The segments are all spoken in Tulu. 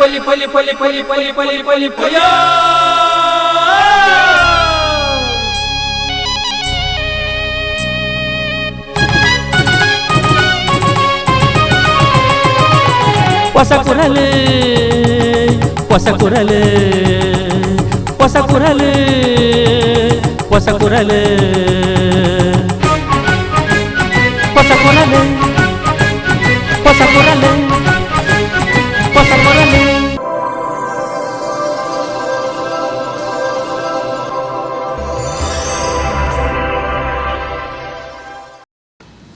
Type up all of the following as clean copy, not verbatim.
ಪಲಿ ಪಲಿ ಪಲಿ ಪಲಿ ಪಲಿ ಪಲಿ ಪಲಿ ಪಯ. ಹೊಸ ಕುರಲು ಹೊಸ ಕುರಲು ಹೊಸ ಕುರಲು ಹೊಸ ಕುರಲು ಹೊಸ ಕುರಲು ಹೊಸ ಕುರಲು ಹೊಸ ಕುರಲು.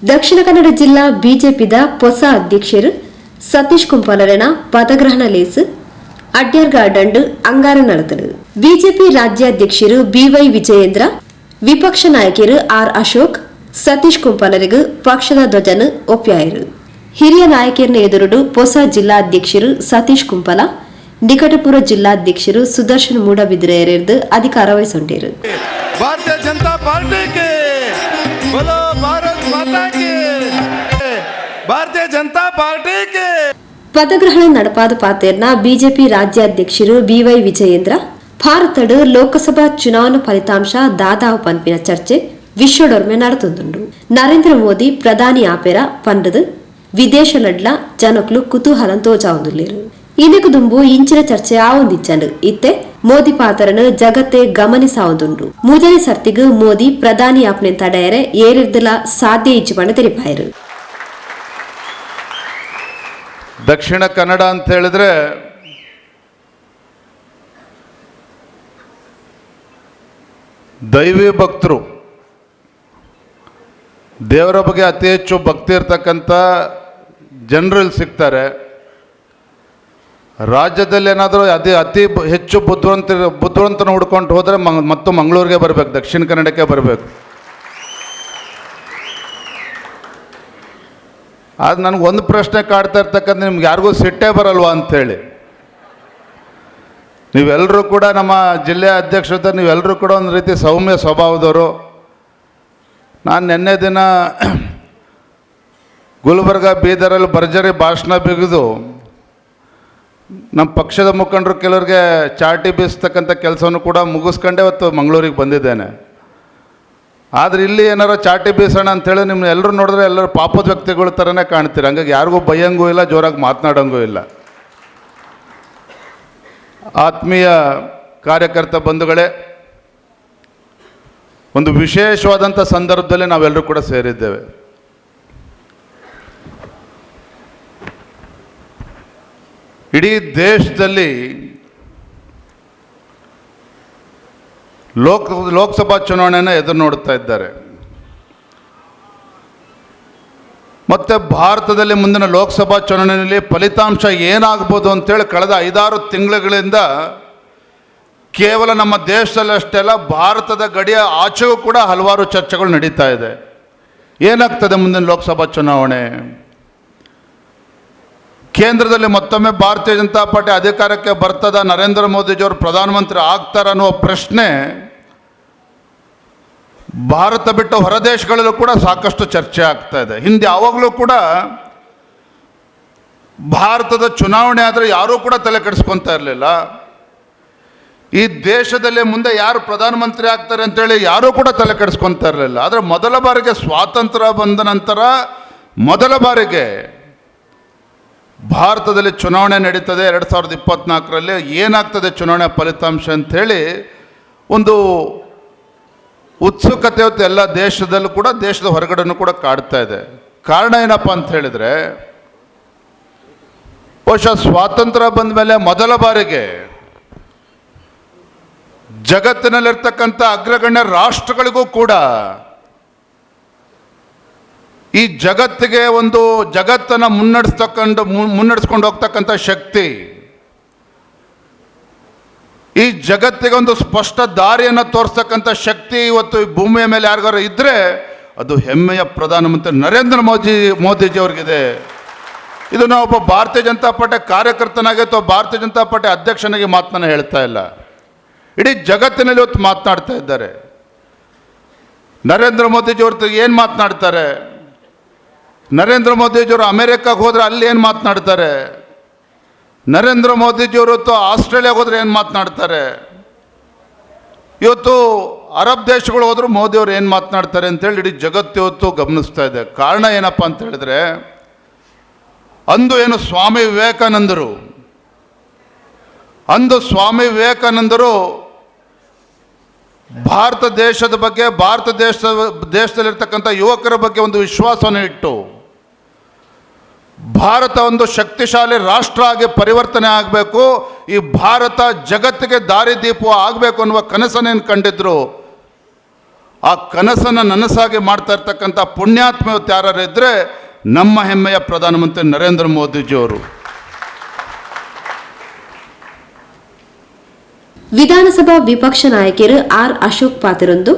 ದಕ್ಷಿಣ ಕನ್ನಡ ಜಿಲ್ಲಾ ಬಿಜೆಪಿದ ಹೊಸ ಅಧ್ಯಕ್ಷರು ಸತೀಶ್ ಕುಂಪಾಲರನ ಪದಗ್ರಹಣ ಲೇಸು ಅಡ್ಯಾರ್ ಗಾರ್ಡನ್ ಅಂಗಾರ ನಡೆದಳು. ಬಿಜೆಪಿ ರಾಜ್ಯಾಧ್ಯಕ್ಷರು ಬಿವೈ ವಿಜಯೇಂದ್ರ, ವಿಪಕ್ಷ ನಾಯಕರು ಆರ್ ಅಶೋಕ್ ಸತೀಶ್ ಕುಂಪಾಲರಿಗೂ ಪಕ್ಷದ ಧ್ವಜನ ಒಪ್ಪಾಯರು. ಹಿರಿಯ ನಾಯಕರನ್ನ ಎದುರುಡು ಹೊಸ ಜಿಲ್ಲಾಧ್ಯಕ್ಷರು ಸತೀಶ್ ಕುಂಪಲ, ನಿಕಟಪುರ ಜಿಲ್ಲಾಧ್ಯಕ್ಷರು ಸುದರ್ಶನ್ ಮೂಡಬಿದಿರೆಯರೆರ್ದು ಅಧಿಕಾರ ವಹಿಸಿಕೊಂಡರು. भारतीय जनता पार्टी के, बोलो भारत माता के, भारतीय जनता पार्टी के. ಪದಗ್ರಹಣ ನಡಪಾದ ಪಾತೇರ್ನ ಬಿಜೆಪಿ ರಾಜ್ಯಾಧ್ಯಕ್ಷರು ಬಿವೈ ವಿಜಯೇಂದ್ರ, ಭಾರತಡ್ ಲೋಕಸಭಾ ಚುನಾವಣಾ ಫಲಿತಾಂಶ ದಾದಾವು ಪನ್ಪಿನ ಚರ್ಚೆ ವಿಶ್ವಡೊರ್ಮೆ ನಡೆತುಂಡು. ನರೇಂದ್ರ ಮೋದಿ ಪ್ರಧಾನಿ ಆಪೆರ ಪಂಡದು ವಿದೇಶಲಡ್ಲ ಜನಕ್ಲು ಕುತೂಹಲಂ ತೋಜಾವೊಂದುಲ್ಲೆರ್. ಇದಕ್ಕೆ ದುಂಬು ಇಂಚಿನ ಚರ್ಚೆ ಆವೊಂದಿಜ್ಜಂಡ್. ಇತ್ತೆ ಮೋದಿ ಪಾತ್ರನು ಜಗತ್ತೆ ಗಮನಿಸಾವೊಂದುಂಡು. ಮೂಜನೇ ಸರ್ತಿಗ್ ಮೋದಿ ಪ್ರಧಾನಿ ಆಪ್ನೆ ತಡೆಯರೆ ಏರಿರ್ದಲ ಸಾಧ್ಯ ಇಜ್ಜಿ ಪಂಡ ತೆರಿಪಾಯರು. ದಕ್ಷಿಣ ಕನ್ನಡ ಅಂತ ಹೇಳಿದ್ರೆ ದೈವಿ ಭಕ್ತರು, ದೇವರ ಬಗ್ಗೆ ಅತಿ ಹೆಚ್ಚು ಭಕ್ತಿ ಇರ್ತಕ್ಕಂಥ ಜನರಲ್ಲಿ ಸಿಗ್ತಾರೆ. ರಾಜ್ಯದಲ್ಲಿ ಏನಾದರೂ ಅತಿ ಅತಿ ಹೆಚ್ಚು ಬುದ್ಧಿವಂತನ ಹುಡ್ಕೊಂಡು ಹೋದರೆ ಮತ್ತು ಮಂಗಳೂರಿಗೆ ಬರಬೇಕು, ದಕ್ಷಿಣ ಕನ್ನಡಕ್ಕೆ ಬರಬೇಕು. ಆದ್ರೆ ನನಗೆ ಒಂದು ಪ್ರಶ್ನೆ ಕಾಡ್ತಾ ಇರ್ತಕ್ಕಂಥ, ನಿಮ್ಗೆ ಯಾರಿಗೂ ಸಿಟ್ಟೇ ಬರಲ್ವಾ ಅಂಥೇಳಿ. ನೀವೆಲ್ಲರೂ ಕೂಡ ನಮ್ಮ ಜಿಲ್ಲೆಯ ಅಧ್ಯಕ್ಷತೆ, ನೀವೆಲ್ಲರೂ ಕೂಡ ಒಂದು ರೀತಿ ಸೌಮ್ಯ ಸ್ವಭಾವದವರು. ನಾನು ನಿನ್ನೆ ದಿನ ಗುಲ್ಬರ್ಗ ಬೀದರಲ್ಲಿ ಭರ್ಜರಿ ಭಾಷಣ ಬಿಗಿದು ನಮ್ಮ ಪಕ್ಷದ ಮುಖಂಡರು ಕೆಲವ್ರಿಗೆ ಚಾಟಿ ಬೀಸ್ತಕ್ಕಂಥ ಕೆಲಸವನ್ನು ಕೂಡ ಮುಗಿಸ್ಕೊಂಡೇ ಇವತ್ತು ಮಂಗಳೂರಿಗೆ ಬಂದಿದ್ದೇನೆ. ಆದರೆ ಇಲ್ಲಿ ಏನಾರು ಚಾಟಿ ಬೀಸೋಣ ಅಂಥೇಳಿ ನಿಮ್ಮ ಎಲ್ಲರೂ ನೋಡಿದ್ರೆ ಎಲ್ಲರೂ ಪಾಪದ ವ್ಯಕ್ತಿಗಳ ಥರನೇ ಕಾಣ್ತೀರ. ಹಂಗಾಗಿ ಯಾರಿಗೂ ಬೈಯಂಗೂ ಇಲ್ಲ, ಜೋರಾಗಿ ಮಾತನಾಡೋಂಗೂ ಇಲ್ಲ. ಆತ್ಮೀಯ ಕಾರ್ಯಕರ್ತ ಬಂಧುಗಳೇ, ಒಂದು ವಿಶೇಷವಾದಂಥ ಸಂದರ್ಭದಲ್ಲಿ ನಾವೆಲ್ಲರೂ ಕೂಡ ಸೇರಿದ್ದೇವೆ. ಇಡೀ ದೇಶದಲ್ಲಿ ಲೋಕಸಭಾ ಚುನಾವಣೆಯನ್ನು ಎದುರು ನೋಡ್ತಾ ಇದ್ದಾರೆ. ಮತ್ತು ಭಾರತದಲ್ಲಿ ಮುಂದಿನ ಲೋಕಸಭಾ ಚುನಾವಣೆಯಲ್ಲಿ ಫಲಿತಾಂಶ ಏನಾಗ್ಬೋದು ಅಂತೇಳಿ ಕಳೆದ 5-6 ತಿಂಗಳುಗಳಿಂದ ಕೇವಲ ನಮ್ಮ ದೇಶದಲ್ಲಷ್ಟೇ ಅಲ್ಲ, ಭಾರತದ ಗಡಿಯ ಆಚೆಗೂ ಕೂಡ ಹಲವಾರು ಚರ್ಚೆಗಳು ನಡೀತಾ ಇದೆ. ಏನಾಗ್ತದೆ ಮುಂದಿನ ಲೋಕಸಭಾ ಚುನಾವಣೆ? ಕೇಂದ್ರದಲ್ಲಿ ಮತ್ತೊಮ್ಮೆ ಭಾರತೀಯ ಜನತಾ ಪಾರ್ಟಿ ಅಧಿಕಾರಕ್ಕೆ ಬರ್ತದ, ನರೇಂದ್ರ ಮೋದಿಜಿಯವರು ಪ್ರಧಾನಮಂತ್ರಿ ಆಗ್ತಾರ ಅನ್ನುವ ಪ್ರಶ್ನೆ ಭಾರತ ಬಿಟ್ಟು ಹೊರದೇಶಗಳಲ್ಲೂ ಕೂಡ ಸಾಕಷ್ಟು ಚರ್ಚೆ ಆಗ್ತಾ ಇದೆ. ಹಿಂದೆ ಯಾವಾಗಲೂ ಕೂಡ ಭಾರತದ ಚುನಾವಣೆ ಆದರೆ ಯಾರೂ ಕೂಡ ತಲೆ ಕೆಡಿಸ್ಕೊತಾ ಇರಲಿಲ್ಲ. ಈ ದೇಶದಲ್ಲಿ ಮುಂದೆ ಯಾರು ಪ್ರಧಾನಮಂತ್ರಿ ಆಗ್ತಾರೆ ಅಂತೇಳಿ ಯಾರೂ ಕೂಡ ತಲೆ ಕೆಡಿಸ್ಕೊತಾ ಇರಲಿಲ್ಲ. ಆದರೆ ಮೊದಲ ಬಾರಿಗೆ ಸ್ವಾತಂತ್ರ್ಯ ಬಂದ ನಂತರ ಮೊದಲ ಬಾರಿಗೆ ಭಾರತದಲ್ಲಿ ಚುನಾವಣೆ ನಡೀತದೆ 2024ರಲ್ಲಿ. ಏನಾಗ್ತದೆ ಚುನಾವಣೆ ಫಲಿತಾಂಶ ಅಂಥೇಳಿ ಒಂದು ಉತ್ಸುಕತೆ ಇವತ್ತು ಎಲ್ಲ ದೇಶದಲ್ಲೂ ಕೂಡ, ದೇಶದ ಹೊರಗಡೆನೂ ಕೂಡ ಕಾಡ್ತಾ ಇದೆ. ಕಾರಣ ಏನಪ್ಪ ಅಂತ ಹೇಳಿದರೆ, ಬಹುಶಃ ಸ್ವಾತಂತ್ರ್ಯ ಬಂದ ಮೇಲೆ ಮೊದಲ ಬಾರಿಗೆ ಜಗತ್ತಿನಲ್ಲಿರ್ತಕ್ಕಂಥ ಅಗ್ರಗಣ್ಯ ರಾಷ್ಟ್ರಗಳಿಗೂ ಕೂಡ ಈ ಜಗತ್ತಿಗೆ ಒಂದು ಜಗತ್ತನ್ನು ಮುನ್ನಡೆಸ್ಕೊಂಡು ಹೋಗ್ತಕ್ಕಂಥ ಶಕ್ತಿ, ಈ ಜಗತ್ತಿಗೆ ಒಂದು ಸ್ಪಷ್ಟ ದಾರಿಯನ್ನು ತೋರಿಸ್ತಕ್ಕಂಥ ಶಕ್ತಿ ಇವತ್ತು ಈ ಭೂಮಿಯ ಮೇಲೆ ಯಾರಿಗಾರು ಇದ್ದರೆ ಅದು ಹೆಮ್ಮೆಯ ಪ್ರಧಾನಮಂತ್ರಿ ನರೇಂದ್ರ ಮೋದಿಜಿಯವ್ರಿಗಿದೆ. ಇದು ನಾವು ಒಬ್ಬ ಭಾರತೀಯ ಜನತಾ ಪಾರ್ಟಿ ಕಾರ್ಯಕರ್ತನಾಗಿ ಅಥವಾ ಭಾರತೀಯ ಜನತಾ ಪಾರ್ಟಿ ಅಧ್ಯಕ್ಷನಾಗಿ ಮಾತನ್ನ ಹೇಳ್ತಾ ಇಲ್ಲ, ಇಡೀ ಜಗತ್ತಿನಲ್ಲಿ ಇವತ್ತು ಮಾತನಾಡ್ತಾ ಇದ್ದಾರೆ. ನರೇಂದ್ರ ಮೋದಿಜಿಯವ್ರ ಏನು ಮಾತನಾಡ್ತಾರೆ? ನರೇಂದ್ರ ಮೋದಿಜಿಯವರು ಅಮೇರಿಕಾಗೆ ಹೋದರೆ ಅಲ್ಲಿ ಏನು ಮಾತನಾಡ್ತಾರೆ? Narendra ಮೋದಿಜಿಯವರು ಇವತ್ತು ಆಸ್ಟ್ರೇಲಿಯಾಗೆ ಹೋದರೆ ಏನು ಮಾತನಾಡ್ತಾರೆ, ಇವತ್ತು ಅರಬ್ ದೇಶಗಳು ಹೋದರೂ ಮೋದಿಯವರು ಏನು ಮಾತನಾಡ್ತಾರೆ ಅಂತೇಳಿ ಇಡೀ ಜಗತ್ತು ಇವತ್ತು ಗಮನಿಸ್ತಾ ಇದೆ. ಕಾರಣ ಏನಪ್ಪ ಅಂತ ಹೇಳಿದ್ರೆ, ಅಂದು ಏನು ಸ್ವಾಮಿ ವಿವೇಕಾನಂದರು, ಅಂದು ಸ್ವಾಮಿ ವಿವೇಕಾನಂದರು ಭಾರತ ದೇಶದ ಬಗ್ಗೆ, ಭಾರತ ದೇಶದಲ್ಲಿರ್ತಕ್ಕಂಥ ಯುವಕರ ಬಗ್ಗೆ ಒಂದು ವಿಶ್ವಾಸವನ್ನು ಇಟ್ಟು ಭಾರತ ಒಂದು ಶಕ್ತಿಶಾಲಿ ರಾಷ್ಟ್ರ ಆಗಿ ಪರಿವರ್ತನೆ ಆಗಬೇಕು, ಈ ಭಾರತ ಜಗತ್ತಿಗೆ ದಾರಿದೀಪ ಆಗಬೇಕು ಅನ್ನುವ ಕನಸನ್ನೇನು ಕಂಡಿದ್ರು, ಆ ಕನಸನ್ನು ನನಸಾಗಿ ಮಾಡ್ತಾ ಇರ್ತಕ್ಕಂಥ ಪುಣ್ಯಾತ್ಮ ಇವತ್ತು ಯಾರು ಇದ್ದರೆ ನಮ್ಮ ಹೆಮ್ಮೆಯ ಪ್ರಧಾನಮಂತ್ರಿ ನರೇಂದ್ರ ಮೋದಿಜಿಯವರು. ವಿಧಾನಸಭಾ ವಿಪಕ್ಷ ನಾಯಕರು ಆರ್ ಅಶೋಕ್ ಪಾತಿರೊಂದು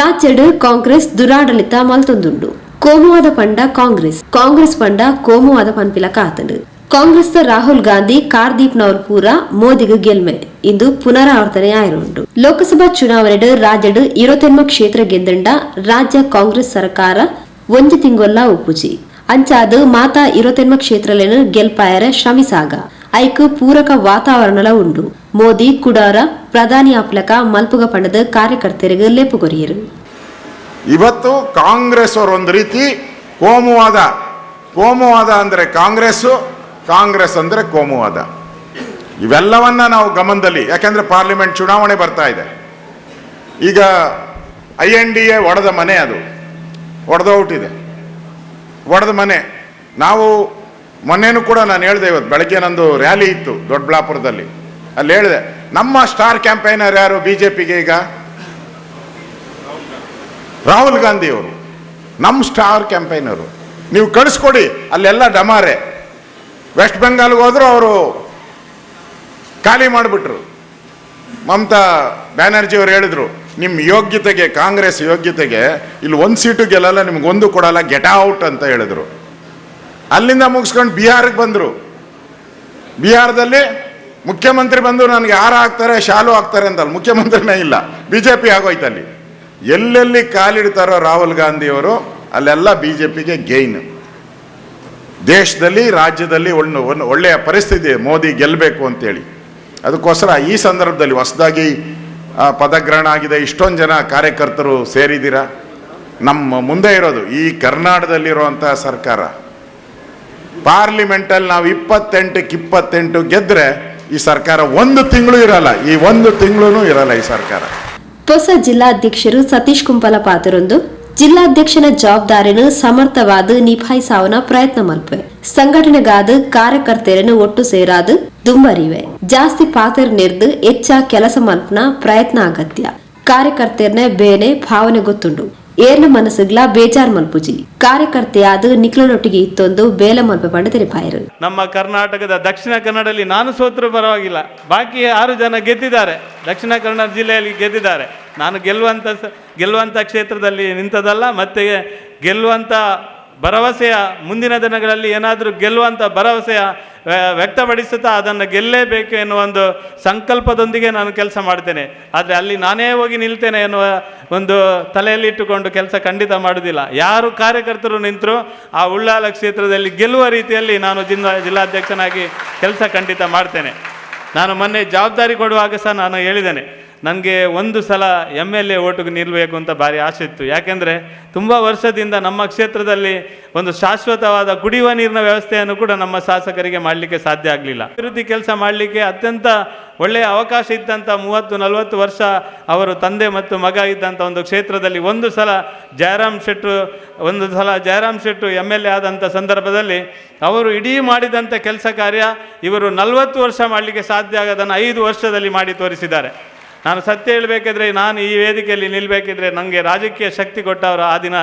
ರಾಜ್ಯಡ್ ಕಾಂಗ್ರೆಸ್ ದುರಾಡಳಿತ ಮಲ್ತೊಂದುಂಡು. ಕೋಮುವಾದ ಪಂಡ ಕಾಂಗ್ರೆಸ್, ಕಾಂಗ್ರೆಸ್ ಪಂಡ ಕೋಮುವಾದ ಪನ್ಪಿಲ ಕಾತಂಡು. ಕಾಂಗ್ರೆಸ್ನ ರಾಹುಲ್ ಗಾಂಧಿ ಕಾರ್ದೀಪ್ ನವರ್ ಪೂರ ಮೋದಿಗೆ ಗೆಲ್ಮೆ ಇಂದು ಪುನರಾವರ್ತನೆ ಆಯಿರುಂಡು. ಲೋಕಸಭಾ ಚುನಾವಣೆ ರಾಜ್ಯಡ್ 29 ಕ್ಷೇತ್ರ ಗೆದ್ದಂಡ ರಾಜ್ಯ ಕಾಂಗ್ರೆಸ್ ಸರ್ಕಾರ ಒಂಜಿ ತಿಂಗೊಲ್ಲ ಉಪ್ಪುಜಿ. ಅಂಚಾದು ಮಾತಾ 29 ಕ್ಷೇತ್ರಲೇನು ಗೆಲ್ಪಾಯರ ಶ್ರಮಿಸಾಗ ಐಕ್ ಪೂರಕ ವಾತಾವರಣಲ ಉಂಡು. ಮೋದಿ ಕುಡಾರ ಪ್ರಧಾನಿ ಆಪ್ಲಕ ಮಲ್ಪುಗ ಪಂಡದ ಕಾರ್ಯಕರ್ತರಿಗೆ ಲೇಪುಗೊರಿಯರು. ಇವತ್ತು ಕಾಂಗ್ರೆಸ್ ಅವರು ಒಂದು ರೀತಿ ಕೋಮುವಾದ, ಕೋಮುವಾದ ಅಂದರೆ ಕಾಂಗ್ರೆಸ್ಸು, ಕಾಂಗ್ರೆಸ್ ಅಂದರೆ ಕೋಮುವಾದ, ಇವೆಲ್ಲವನ್ನ ನಾವು ಗಮನದಲ್ಲಿ, ಯಾಕೆಂದರೆ ಪಾರ್ಲಿಮೆಂಟ್ ಚುನಾವಣೆ ಬರ್ತಾ ಇದೆ. ಈಗ INDA ಒಡೆದ ಮನೆ, ಅದು ಒಡೆದೋಗ್ಬಿಟ್ಟಿದೆ, ಒಡೆದ ಮನೆ. ನಾವು ಮೊನ್ನೆನೂ ಕೂಡ ನಾನು ಹೇಳಿದೆ, ಇವತ್ತು ಬೆಳಗ್ಗೆ ನಂದು ರ್ಯಾಲಿ ಇತ್ತು ದೊಡ್ಡಬಳ್ಳಾಪುರದಲ್ಲಿ, ಅಲ್ಲಿ ಹೇಳಿದೆ ನಮ್ಮ ಸ್ಟಾರ್ ಕ್ಯಾಂಪೈನರ್ ಯಾರು ಬಿ ಜೆ ಪಿಗೆ ಈಗ? ರಾಹುಲ್ ಗಾಂಧಿಯವರು ನಮ್ಮ ಸ್ಟಾರ್ ಕ್ಯಾಂಪೈನರು. ನೀವು ಕಳಿಸ್ಕೊಡಿ, ಅಲ್ಲೆಲ್ಲ ಡಮಾರೆ. ವೆಸ್ಟ್ ಬೆಂಗಾಲ್ಗೆ ಹೋದರೂ ಅವರು ಖಾಲಿ ಮಾಡಿಬಿಟ್ರು. ಮಮತಾ ಬ್ಯಾನರ್ಜಿಯವರು ಹೇಳಿದ್ರು, ನಿಮ್ಮ ಯೋಗ್ಯತೆಗೆ, ಕಾಂಗ್ರೆಸ್ ಯೋಗ್ಯತೆಗೆ ಇಲ್ಲಿ ಒಂದು ಸೀಟು ಗೆಲ್ಲಲ್ಲ, ನಿಮ್ಗೊಂದು ಕೊಡಲ್ಲ, ಗೆಟ್ ಔಟ್ ಅಂತ ಹೇಳಿದ್ರು. ಅಲ್ಲಿಂದ ಮುಗಿಸ್ಕೊಂಡು ಬಿಹಾರಕ್ಕೆ ಬಂದರು. ಬಿಹಾರದಲ್ಲಿ ಮುಖ್ಯಮಂತ್ರಿ ಬಂದು ನನಗೆ ಹಾರ ಹಾಕ್ತಾರೆ, ಶಾಲು ಹಾಕ್ತಾರೆ ಅಂತಲ್ಲ, ಮುಖ್ಯಮಂತ್ರಿನೇ ಇಲ್ಲ, BJP ಆಗೋಯ್ತು ಅಲ್ಲಿ. ಎಲ್ಲೆಲ್ಲಿ ಕಾಲಿಡ್ತಾರೋ ರಾಹುಲ್ ಗಾಂಧಿಯವರು ಅಲ್ಲೆಲ್ಲ BJPಗೆ ಗೇಯ್ನ್. ದೇಶದಲ್ಲಿ, ರಾಜ್ಯದಲ್ಲಿ ಒಳ್ಳೆಯ ಪರಿಸ್ಥಿತಿ, ಮೋದಿ ಗೆಲ್ಲಬೇಕು ಅಂತೇಳಿ. ಅದಕ್ಕೋಸ್ಕರ ಈ ಸಂದರ್ಭದಲ್ಲಿ ಹೊಸದಾಗಿ ಪದಗ್ರಹಣ ಆಗಿದೆ, ಇಷ್ಟೊಂದು ಜನ ಕಾರ್ಯಕರ್ತರು ಸೇರಿದ್ದೀರಾ. ನಮ್ಮ ಮುಂದೆ ಇರೋದು ಈ ಕರ್ನಾಟಕದಲ್ಲಿರುವಂಥ ಸರ್ಕಾರ. ಪಾರ್ಲಿಮೆಂಟಲ್ಲಿ ನಾವು 28ಕ್ಕೆ 28 ಗೆದ್ದರೆ ಈ ಸರ್ಕಾರ ಒಂದು ತಿಂಗಳು ಇರಲ್ಲ, ಈ ಒಂದು ತಿಂಗಳೂ ಇರಲ್ಲ ಈ ಸರ್ಕಾರ. ಹೊಸ ಜಿಲ್ಲಾಧ್ಯಕ್ಷರು ಸತೀಶ್ ಕುಂಪಲ ಪಾತ್ರರೊಂದು ಜಿಲ್ಲಾಧ್ಯಕ್ಷನ ಜವಾಬ್ದಾರಿಯನ್ನು ಸಮರ್ಥವಾದ ನಿಭಾಯಿಸಾವನ ಪ್ರಯತ್ನ ಮಲ್ಪೆ. ಸಂಘಟನೆಗಾದ ಕಾರ್ಯಕರ್ತರನ್ನು ಒಟ್ಟು ಸೇರಾದ ದುಂಬರಿವೆ. ಜಾಸ್ತಿ ಪಾತ್ರ ನೆರ್ದು ಹೆಚ್ಚ ಕೆಲಸ ಮಲ್ಪನ ಪ್ರಯತ್ನ ಅಗತ್ಯ. ಕಾರ್ಯಕರ್ತರನ್ನ ಬೇನೆ ಭಾವನೆ ಗೊತ್ತುಂಡು. ಏರ್ನ ಮನಸ್ಸುಗ್ಲ ಬೇಜಾರ್ ಮಲ್ಪುಜಿ. ಕಾರ್ಯಕರ್ತೆಯಾದ ನಿಕ್ಲನೊಟ್ಟಿಗೆ ಇತ್ತೊಂದು ಬೇಲೆ ಮಲ್ಪೆ ಪಂಡ ತೆರಿಪಾಯರು. ನಮ್ಮ ಕರ್ನಾಟಕದ ದಕ್ಷಿಣ ಕನ್ನಡದಲ್ಲಿ ನಾನು ಸೋತರೂ ಪರವಾಗಿಲ್ಲ, ಬಾಕಿ 6 ಜನ ಗೆದ್ದಿದ್ದಾರೆ, ದಕ್ಷಿಣ ಕನ್ನಡ ಜಿಲ್ಲೆಯಲ್ಲಿ ಗೆದ್ದಿದ್ದಾರೆ. ನಾನು ಗೆಲ್ಲುವಂಥ ಕ್ಷೇತ್ರದಲ್ಲಿ ನಿಂತದಲ್ಲ, ಮತ್ತು ಗೆಲ್ಲುವಂಥ ಭರವಸೆಯ ಮುಂದಿನ ದಿನಗಳಲ್ಲಿ ಏನಾದರೂ ಗೆಲ್ಲುವಂಥ ಭರವಸೆಯ ವ್ಯಕ್ತಪಡಿಸುತ್ತಾ ಅದನ್ನು ಗೆಲ್ಲೇಬೇಕು ಎನ್ನುವ ಒಂದು ಸಂಕಲ್ಪದೊಂದಿಗೆ ನಾನು ಕೆಲಸ ಮಾಡ್ತೇನೆ. ಆದರೆ ಅಲ್ಲಿ ನಾನೇ ಹೋಗಿ ನಿಲ್ತೇನೆ ಎನ್ನುವ ಒಂದು ತಲೆಯಲ್ಲಿ ಇಟ್ಟುಕೊಂಡು ಕೆಲಸ ಖಂಡಿತ ಮಾಡೋದಿಲ್ಲ. ಯಾರು ಕಾರ್ಯಕರ್ತರು ನಿಂತರೂ ಆ ಉಳ್ಳಾಲ ಕ್ಷೇತ್ರದಲ್ಲಿ ಗೆಲ್ಲುವ ರೀತಿಯಲ್ಲಿ ನಾನು ಜಿಲ್ಲಾಧ್ಯಕ್ಷನಾಗಿ ಕೆಲಸ ಖಂಡಿತ ಮಾಡ್ತೇನೆ. ನಾನು ಮೊನ್ನೆ ಜವಾಬ್ದಾರಿ ಕೊಡುವಾಗ ಸಹ ನಾನು ಹೇಳಿದ್ದೇನೆ, ನನಗೆ ಒಂದು ಸಲ MLA ಓಟಿಗೆ ನಿಲ್ಲಬೇಕು ಅಂತ ಭಾರಿ ಆಸೆ ಇತ್ತು. ಯಾಕೆಂದರೆ ತುಂಬ ವರ್ಷದಿಂದ ನಮ್ಮ ಕ್ಷೇತ್ರದಲ್ಲಿ ಒಂದು ಶಾಶ್ವತವಾದ ಕುಡಿಯುವ ನೀರಿನ ವ್ಯವಸ್ಥೆಯನ್ನು ಕೂಡ ನಮ್ಮ ಶಾಸಕರಿಗೆ ಮಾಡಲಿಕ್ಕೆ ಸಾಧ್ಯ ಆಗಲಿಲ್ಲ. ಅಭಿವೃದ್ಧಿ ಕೆಲಸ ಮಾಡಲಿಕ್ಕೆ ಅತ್ಯಂತ ಒಳ್ಳೆಯ ಅವಕಾಶ ಇದ್ದಂಥ 30-40 ವರ್ಷ ಅವರು ತಂದೆ ಮತ್ತು ಮಗ ಇದ್ದಂಥ ಒಂದು ಕ್ಷೇತ್ರದಲ್ಲಿ ಒಂದು ಸಲ ಜಯರಾಮ್ ಶೆಟ್ಟರು MLA ಆದಂಥ ಸಂದರ್ಭದಲ್ಲಿ ಅವರು ಇಡೀ ಮಾಡಿದಂಥ ಕೆಲಸ ಕಾರ್ಯ ಇವರು 40 ವರ್ಷ ಮಾಡಲಿಕ್ಕೆ ಸಾಧ್ಯ ಆಗೋದನ್ನು 5 ವರ್ಷದಲ್ಲಿ ಮಾಡಿ ತೋರಿಸಿದ್ದಾರೆ. ನಾನು ಸತ್ಯ ಹೇಳಬೇಕಿದ್ರೆ, ನಾನು ಈ ವೇದಿಕೆಯಲ್ಲಿ ನಿಲ್ಲಬೇಕಿದ್ರೆ ನನಗೆ ರಾಜಕೀಯ ಶಕ್ತಿ ಕೊಟ್ಟವರು ಆ ದಿನ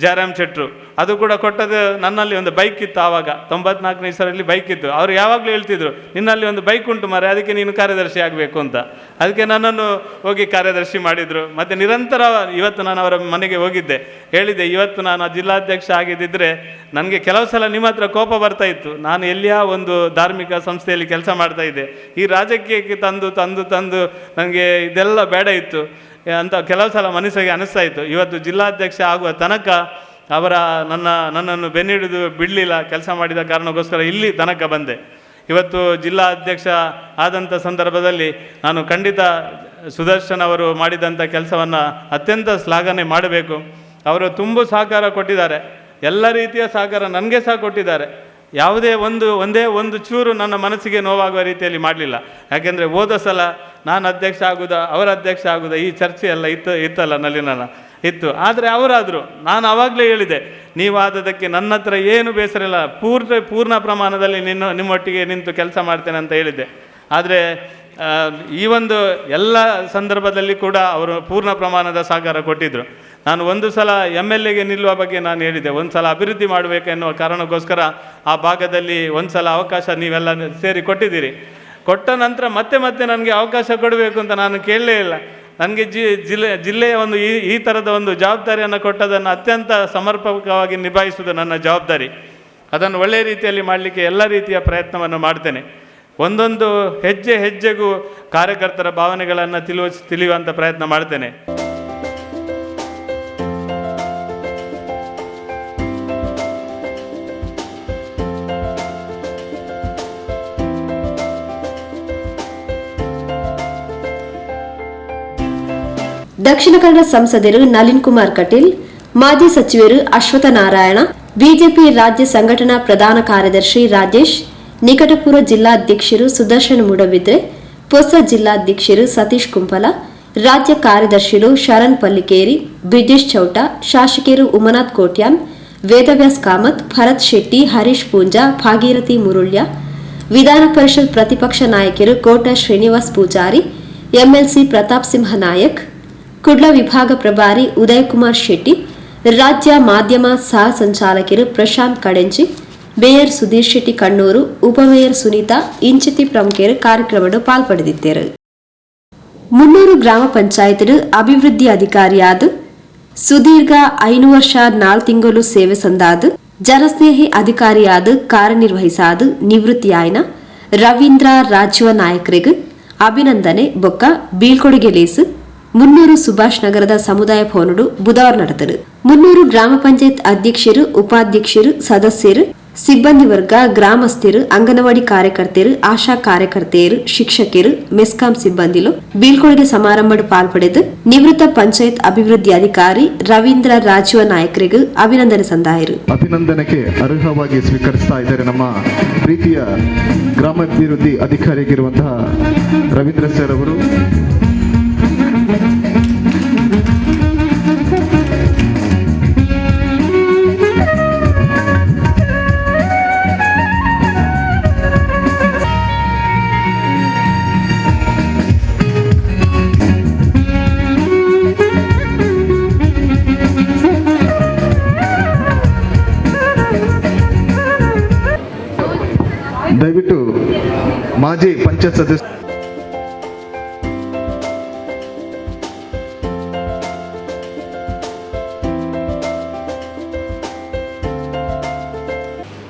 ಜಯರಾಮ್ ಶೆಟ್ಟರು. ಅದು ಕೂಡ ಕೊಟ್ಟದ್ದು, ನನ್ನಲ್ಲಿ ಒಂದು ಬೈಕ್ ಇತ್ತು ಆವಾಗ, 94ನೇ ಇಸರಲ್ಲಿ ಬೈಕ್ ಇತ್ತು. ಅವರು ಯಾವಾಗಲೂ ಹೇಳ್ತಿದ್ರು, ನಿನ್ನಲ್ಲಿ ಒಂದು ಬೈಕ್ ಉಂಟು ಮಾರ್ರೆ, ಅದಕ್ಕೆ ನೀನು ಕಾರ್ಯದರ್ಶಿ ಆಗಬೇಕು ಅಂತ. ಅದಕ್ಕೆ ನನ್ನನ್ನು ಹೋಗಿ ಕಾರ್ಯದರ್ಶಿ ಮಾಡಿದರು. ಮತ್ತು ನಿರಂತರ ಇವತ್ತು ನಾನು ಅವರ ಮನೆಗೆ ಹೋಗಿದ್ದೆ, ಹೇಳಿದ್ದೆ, ಇವತ್ತು ನಾನು ಜಿಲ್ಲಾಧ್ಯಕ್ಷ ಆಗಿದ್ದಿದ್ದರೆ ನನಗೆ ಕೆಲವು ಸಲ ನಿಮ್ಮ ಹತ್ರ ಕೋಪ ಬರ್ತಾ ಇತ್ತು. ನಾನು ಎಲ್ಲಿಯ ಒಂದು ಧಾರ್ಮಿಕ ಸಂಸ್ಥೆಯಲ್ಲಿ ಕೆಲಸ ಮಾಡ್ತಾಯಿದ್ದೆ, ಈ ರಾಜಕೀಯಕ್ಕೆ ತಂದು ತಂದು ತಂದು ನನಗೆ ಇದೆಲ್ಲ ಬೇಡ ಇತ್ತು ಅಂತ ಕೆಲವು ಸಲ ಮನಸ್ಸಿಗೆ ಅನ್ನಿಸ್ತಾ ಇತ್ತು. ಇವತ್ತು ಜಿಲ್ಲಾಧ್ಯಕ್ಷ ಆಗುವ ತನಕ ಅವರ ನನ್ನನ್ನು ಬೆನ್ನಿಡಿದು ಬಿಡಲಿಲ್ಲ. ಕೆಲಸ ಮಾಡಿದ ಕಾರಣಕ್ಕೋಸ್ಕರ ಇಲ್ಲಿ ತನಕ ಬಂದೆ. ಇವತ್ತು ಜಿಲ್ಲಾ ಅಧ್ಯಕ್ಷ ಆದಂಥ ಸಂದರ್ಭದಲ್ಲಿ ನಾನು ಖಂಡಿತ ಸುದರ್ಶನ್ ಅವರು ಮಾಡಿದಂಥ ಕೆಲಸವನ್ನು ಅತ್ಯಂತ ಶ್ಲಾಘನೆ ಮಾಡಬೇಕು. ಅವರು ತುಂಬ ಸಹಕಾರ ಕೊಟ್ಟಿದ್ದಾರೆ, ಎಲ್ಲ ರೀತಿಯ ಸಹಕಾರ ನನಗೆ ಸಹ ಕೊಟ್ಟಿದ್ದಾರೆ. ಯಾವುದೇ ಒಂದೇ ಒಂದು ಚೂರು ನನ್ನ ಮನಸ್ಸಿಗೆ ನೋವಾಗುವ ರೀತಿಯಲ್ಲಿ ಮಾಡಲಿಲ್ಲ. ಯಾಕೆಂದರೆ ಹೋದ ಸಲ ನಾನು ಅಧ್ಯಕ್ಷ ಆಗುವುದಾ ಅವರ ಅಧ್ಯಕ್ಷ ಆಗುವುದಾ ಈ ಚರ್ಚೆ ಎಲ್ಲ ಇತ್ತಲ್ಲ ನಲಿನ ಇತ್ತು. ಆದರೆ ಅವರಾದರು, ನಾನು ಆವಾಗಲೇ ಹೇಳಿದೆ, ನೀವಾದದಕ್ಕೆ ನನ್ನ ಹತ್ರ ಏನು ಬೇಸರ ಇಲ್ಲ, ಪೂರ್ಣ ಪ್ರಮಾಣದಲ್ಲಿ ನಿಮ್ಮೊಟ್ಟಿಗೆ ನಿಂತು ಕೆಲಸ ಮಾಡ್ತೇನೆ ಅಂತ ಹೇಳಿದ್ದೆ. ಆದರೆ ಈ ಒಂದು ಎಲ್ಲ ಸಂದರ್ಭದಲ್ಲಿ ಕೂಡ ಅವರು ಪೂರ್ಣ ಪ್ರಮಾಣದ ಸಹಕಾರ ಕೊಟ್ಟಿದ್ದರು. ನಾನು ಒಂದು ಸಲ MLAಗೆ ನಿಲ್ಲುವ ಬಗ್ಗೆ ನಾನು ಹೇಳಿದ್ದೆ, ಒಂದು ಸಲ ಅಭಿವೃದ್ಧಿ ಮಾಡಬೇಕೆನ್ನುವ ಕಾರಣಕ್ಕೋಸ್ಕರ ಆ ಭಾಗದಲ್ಲಿ ಒಂದು ಸಲ ಅವಕಾಶ ನೀವೆಲ್ಲ ಸೇರಿ ಕೊಟ್ಟಿದ್ದೀರಿ. ಕೊಟ್ಟ ನಂತರ ಮತ್ತೆ ಮತ್ತೆ ನನಗೆ ಅವಕಾಶ ಕೊಡಬೇಕು ಅಂತ ನಾನು ಕೇಳಲೇ ಇಲ್ಲ. ನನಗೆ ಜಿಲ್ಲೆಯ ಒಂದು ಈ ಥರದ ಒಂದು ಜವಾಬ್ದಾರಿಯನ್ನು ಕೊಟ್ಟದನ್ನು ಅತ್ಯಂತ ಸಮರ್ಪಕವಾಗಿ ನಿಭಾಯಿಸುವುದು ನನ್ನ ಜವಾಬ್ದಾರಿ. ಅದನ್ನು ಒಳ್ಳೆಯ ರೀತಿಯಲ್ಲಿ ಮಾಡಲಿಕ್ಕೆ ಎಲ್ಲ ರೀತಿಯ ಪ್ರಯತ್ನವನ್ನು ಮಾಡ್ತೇನೆ. ಒಂದೊಂದು ಹೆಜ್ಜೆ ಹೆಜ್ಜೆಗೂ ಕಾರ್ಯಕರ್ತರ ಭಾವನೆಗಳನ್ನು ತಿಳಿಯುವಂಥ ಪ್ರಯತ್ನ ಮಾಡ್ತೇನೆ. ದಕ್ಷಿಣ ಕನ್ನಡ ಸಂಸದರು ನಳಿನ್ ಕುಮಾರ್ ಕಟೀಲ್, ಮಾಜಿ ಸಚಿವರು ಅಶ್ವತ್ಥ ನಾರಾಯಣ, ಬಿಜೆಪಿ ರಾಜ್ಯ ಸಂಘಟನಾ ಪ್ರಧಾನ ಕಾರ್ಯದರ್ಶಿ ರಾಜೇಶ್, ನಿಕಟಪೂರ್ವ ಜಿಲ್ಲಾಧ್ಯಕ್ಷರು ಸುದರ್ಶನ್ ಮೂಡಬಿದ್ರೆ, ಪೊಸ ಜಿಲ್ಲಾಧ್ಯಕ್ಷರು ಸತೀಶ್ ಕುಂಪಲ, ರಾಜ್ಯ ಕಾರ್ಯದರ್ಶಿಗಳು ಶರಣ್ ಪಲ್ಲಿಕೇರಿ, ಬ್ರಿಜೇಶ್ ಚೌಟ, ಶಾಸಕರು ಉಮನಾಥ್ ಕೋಟ್ಯಾನ್, ವೇದವ್ಯಾಸ್ ಕಾಮತ್, ಭರತ್ ಶೆಟ್ಟಿ, ಹರೀಶ್ ಪೂಂಜಾ, ಭಾಗೀರಥಿ ಮುರುಳ್ಯ, ವಿಧಾನ ಪರಿಷತ್ ಪ್ರತಿಪಕ್ಷ ನಾಯಕರು ಕೋಟ ಶ್ರೀನಿವಾಸ್ ಪೂಜಾರಿ, ಎಂಎಲ್ಸಿ ಪ್ರತಾಪ್ ಸಿಂಹ ನಾಯಕ್, ಕುಡ್ಲ ವಿಭಾಗ ಪ್ರಭಾರಿ ಉದಯಕುಮಾರ್ ಶೆಟ್ಟಿ, ರಾಜ್ಯ ಮಾಧ್ಯಮ ಸಹ ಸಂಚಾಲಕರು ಪ್ರಶಾಂತ್ ಕಡೆಂಚಿ, ಮೇಯರ್ ಸುಧೀರ್ ಶೆಟ್ಟಿ ಕಣ್ಣೂರು, ಉಪಮೇಯರ್ ಸುನೀತಾ ಇಂಚಿತಿ ಪ್ರಮುಖರು ಕಾರ್ಯಕ್ರಮದ ಪಾಲ್ಪಡೆದಿದ್ದರು. ಮುನ್ನೂರು ಗ್ರಾಮ ಪಂಚಾಯತ್ ಅಭಿವೃದ್ಧಿ ಅಧಿಕಾರಿಯಾದ ಸುದೀರ್ಘ 5 ವರ್ಷ 4 ತಿಂಗಳು ಸೇವೆ ಸಂದಾದ ಜನಸ್ನೇಹಿ ಅಧಿಕಾರಿಯಾದ ಕಾರ್ಯನಿರ್ವಹಿಸಾದ ನಿವೃತ್ತಿಯಾಯನ ರವೀಂದ್ರ ರಾಜೀವ ನಾಯಕರಿಗೆ ಅಭಿನಂದನೆ ಬೊಕ್ಕ ಬೀಳ್ಕೊಡುಗೆ ಲೇಸು ಮುನ್ನೂರು ಸುಭಾಷ್ ನಗರದ ಸಮುದಾಯ ಭವನಡು ಬುಧವಾರ ನಡೆದರು. ಮುನ್ನೂರು ಗ್ರಾಮ ಪಂಚಾಯತ್ ಅಧ್ಯಕ್ಷರು, ಉಪಾಧ್ಯಕ್ಷರು, ಸದಸ್ಯರು, ಸಿಬ್ಬಂದಿ ವರ್ಗ, ಗ್ರಾಮಸ್ಥರು, ಅಂಗನವಾಡಿ ಕಾರ್ಯಕರ್ತೆಯರು, ಆಶಾ ಕಾರ್ಯಕರ್ತೆಯರು, ಶಿಕ್ಷಕರು, ಮೆಸ್ಕಾಂ ಸಿಬ್ಬಂದಿಲು ಬೀಳ್ಕೊಡುಗೆ ಸಮಾರಂಭ ಪಾಲ್ಪಡೆದು ನಿವೃತ್ತ ಪಂಚಾಯತ್ ಅಭಿವೃದ್ಧಿ ಅಧಿಕಾರಿ ರವೀಂದ್ರ ರಾಜೀವ ನಾಯಕರಿಗೆ ಅಭಿನಂದನೆ ಸಂದಾಯರು. ಅಭಿನಂದನೆಗೆ ಅರ್ಹವಾಗಿ ಸ್ವೀಕರಿಸ್ತಾ ಇದ್ದಾರೆ ನಮ್ಮ ಪ್ರೀತಿಯ ಗ್ರಾಮಾಭಿವೃದ್ಧಿ ಅಧಿಕಾರಿಯಾಗಿರುವಂತಹ ರವೀಂದ್ರ ಸರ್ ಅವರು. ದಯವಿಟ್ಟು ಮಾಜಿ ಪಂಚಾಯತ್ ಸದಸ್ಯ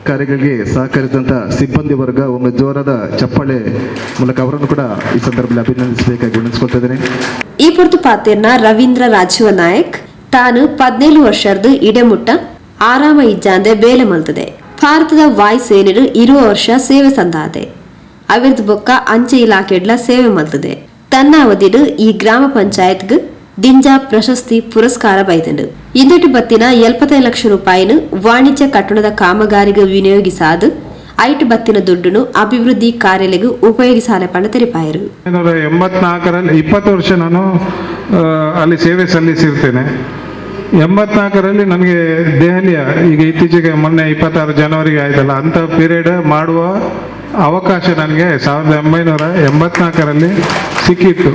ಕಾರ್ಯಗಳಿಗೆ ಸಹಕರಿಸಿದಂತಹ ಸಿಬ್ಬಂದಿ ವರ್ಗ ಒಮ್ಮೆ ಜೋರಾದ ಚಪ್ಪಾಳೆ ಮೂಲಕ ಅವರನ್ನು ಕೂಡ ಈ ಸಂದರ್ಭದಲ್ಲಿ ಅಭಿನಂದಿಸಬೇಕಾಗಿ ವಿನಂತಿಸಿಕೊಳ್ತಾ ಇದ್ದೇನೆ. ಈ ಪೊರ್ತು ಪಾತೆರ್ನ ರವೀಂದ್ರ ರಾಜೀವ ನಾಯಕ್ ತಾನು 17 ವರ್ಷದ ಇಡೆಮುಟ್ಟ ಆರಾಮ ಇಜ್ಜಾಂದೆ ಬೇಲೆ ಮಲ್ತದೆ. ಭಾರತದ ವಾಯುಸೇನೆಯು 20 ವರ್ಷ ಸೇವೆ ಸಂದಾದೆ. ಅವಿರ್ದ ಬೊಕ್ಕ ಅಂಚೆ ಇಲಾಖೆಡ್ಲ ಸೇವೆ ಮಲ್ತದೆ. ತನ್ನ ಅವಧಿಡು ಈ ಗ್ರಾಮ ಪಂಚಾಯತ್ಗ್ ದಿಂಜಾ ಪ್ರಶಸ್ತಿ ಪುರಸ್ಕಾರ ಬೈದಂಡು. ಇಂದಟು ಬತ್ತಿನ 75 ಲಕ್ಷ ರೂಪಾಯಿನು ವಾಣಿಜ್ಯ ಕಟ್ಟಣದ ಕಾಮಗಾರಿಗೆ ವಿನಿಯೋಗಿಸಾದು ಐಟು ಬತ್ತಿನ ದುಡ್ಡನ್ನು ಅಭಿವೃದ್ಧಿ ಕಾರ್ಯಲೆಗೂ ಉಪಯೋಗಿಸಾಲೆ ಪಣ ತೆರಿಪಾಯರು. 1984ರಲ್ಲಿ 20 ವರ್ಷ ನಾನು ಅಲ್ಲಿ ಸೇವೆ ಸಲ್ಲಿಸಿರ್ತೇನೆ. 84ರಲ್ಲಿ ನನಗೆ ದೆಹಲಿಯ ಈಗ ಇತ್ತೀಚೆಗೆ ಮೊನ್ನೆ 26 ಜನವರಿಗೆ ಆಯ್ತಲ್ಲ, ಅಂಥ ಪೀರಿಯಡ್ ಮಾಡುವ ಅವಕಾಶ ನನಗೆ 1984ರಲ್ಲಿ ಸಿಕ್ಕಿತ್ತು.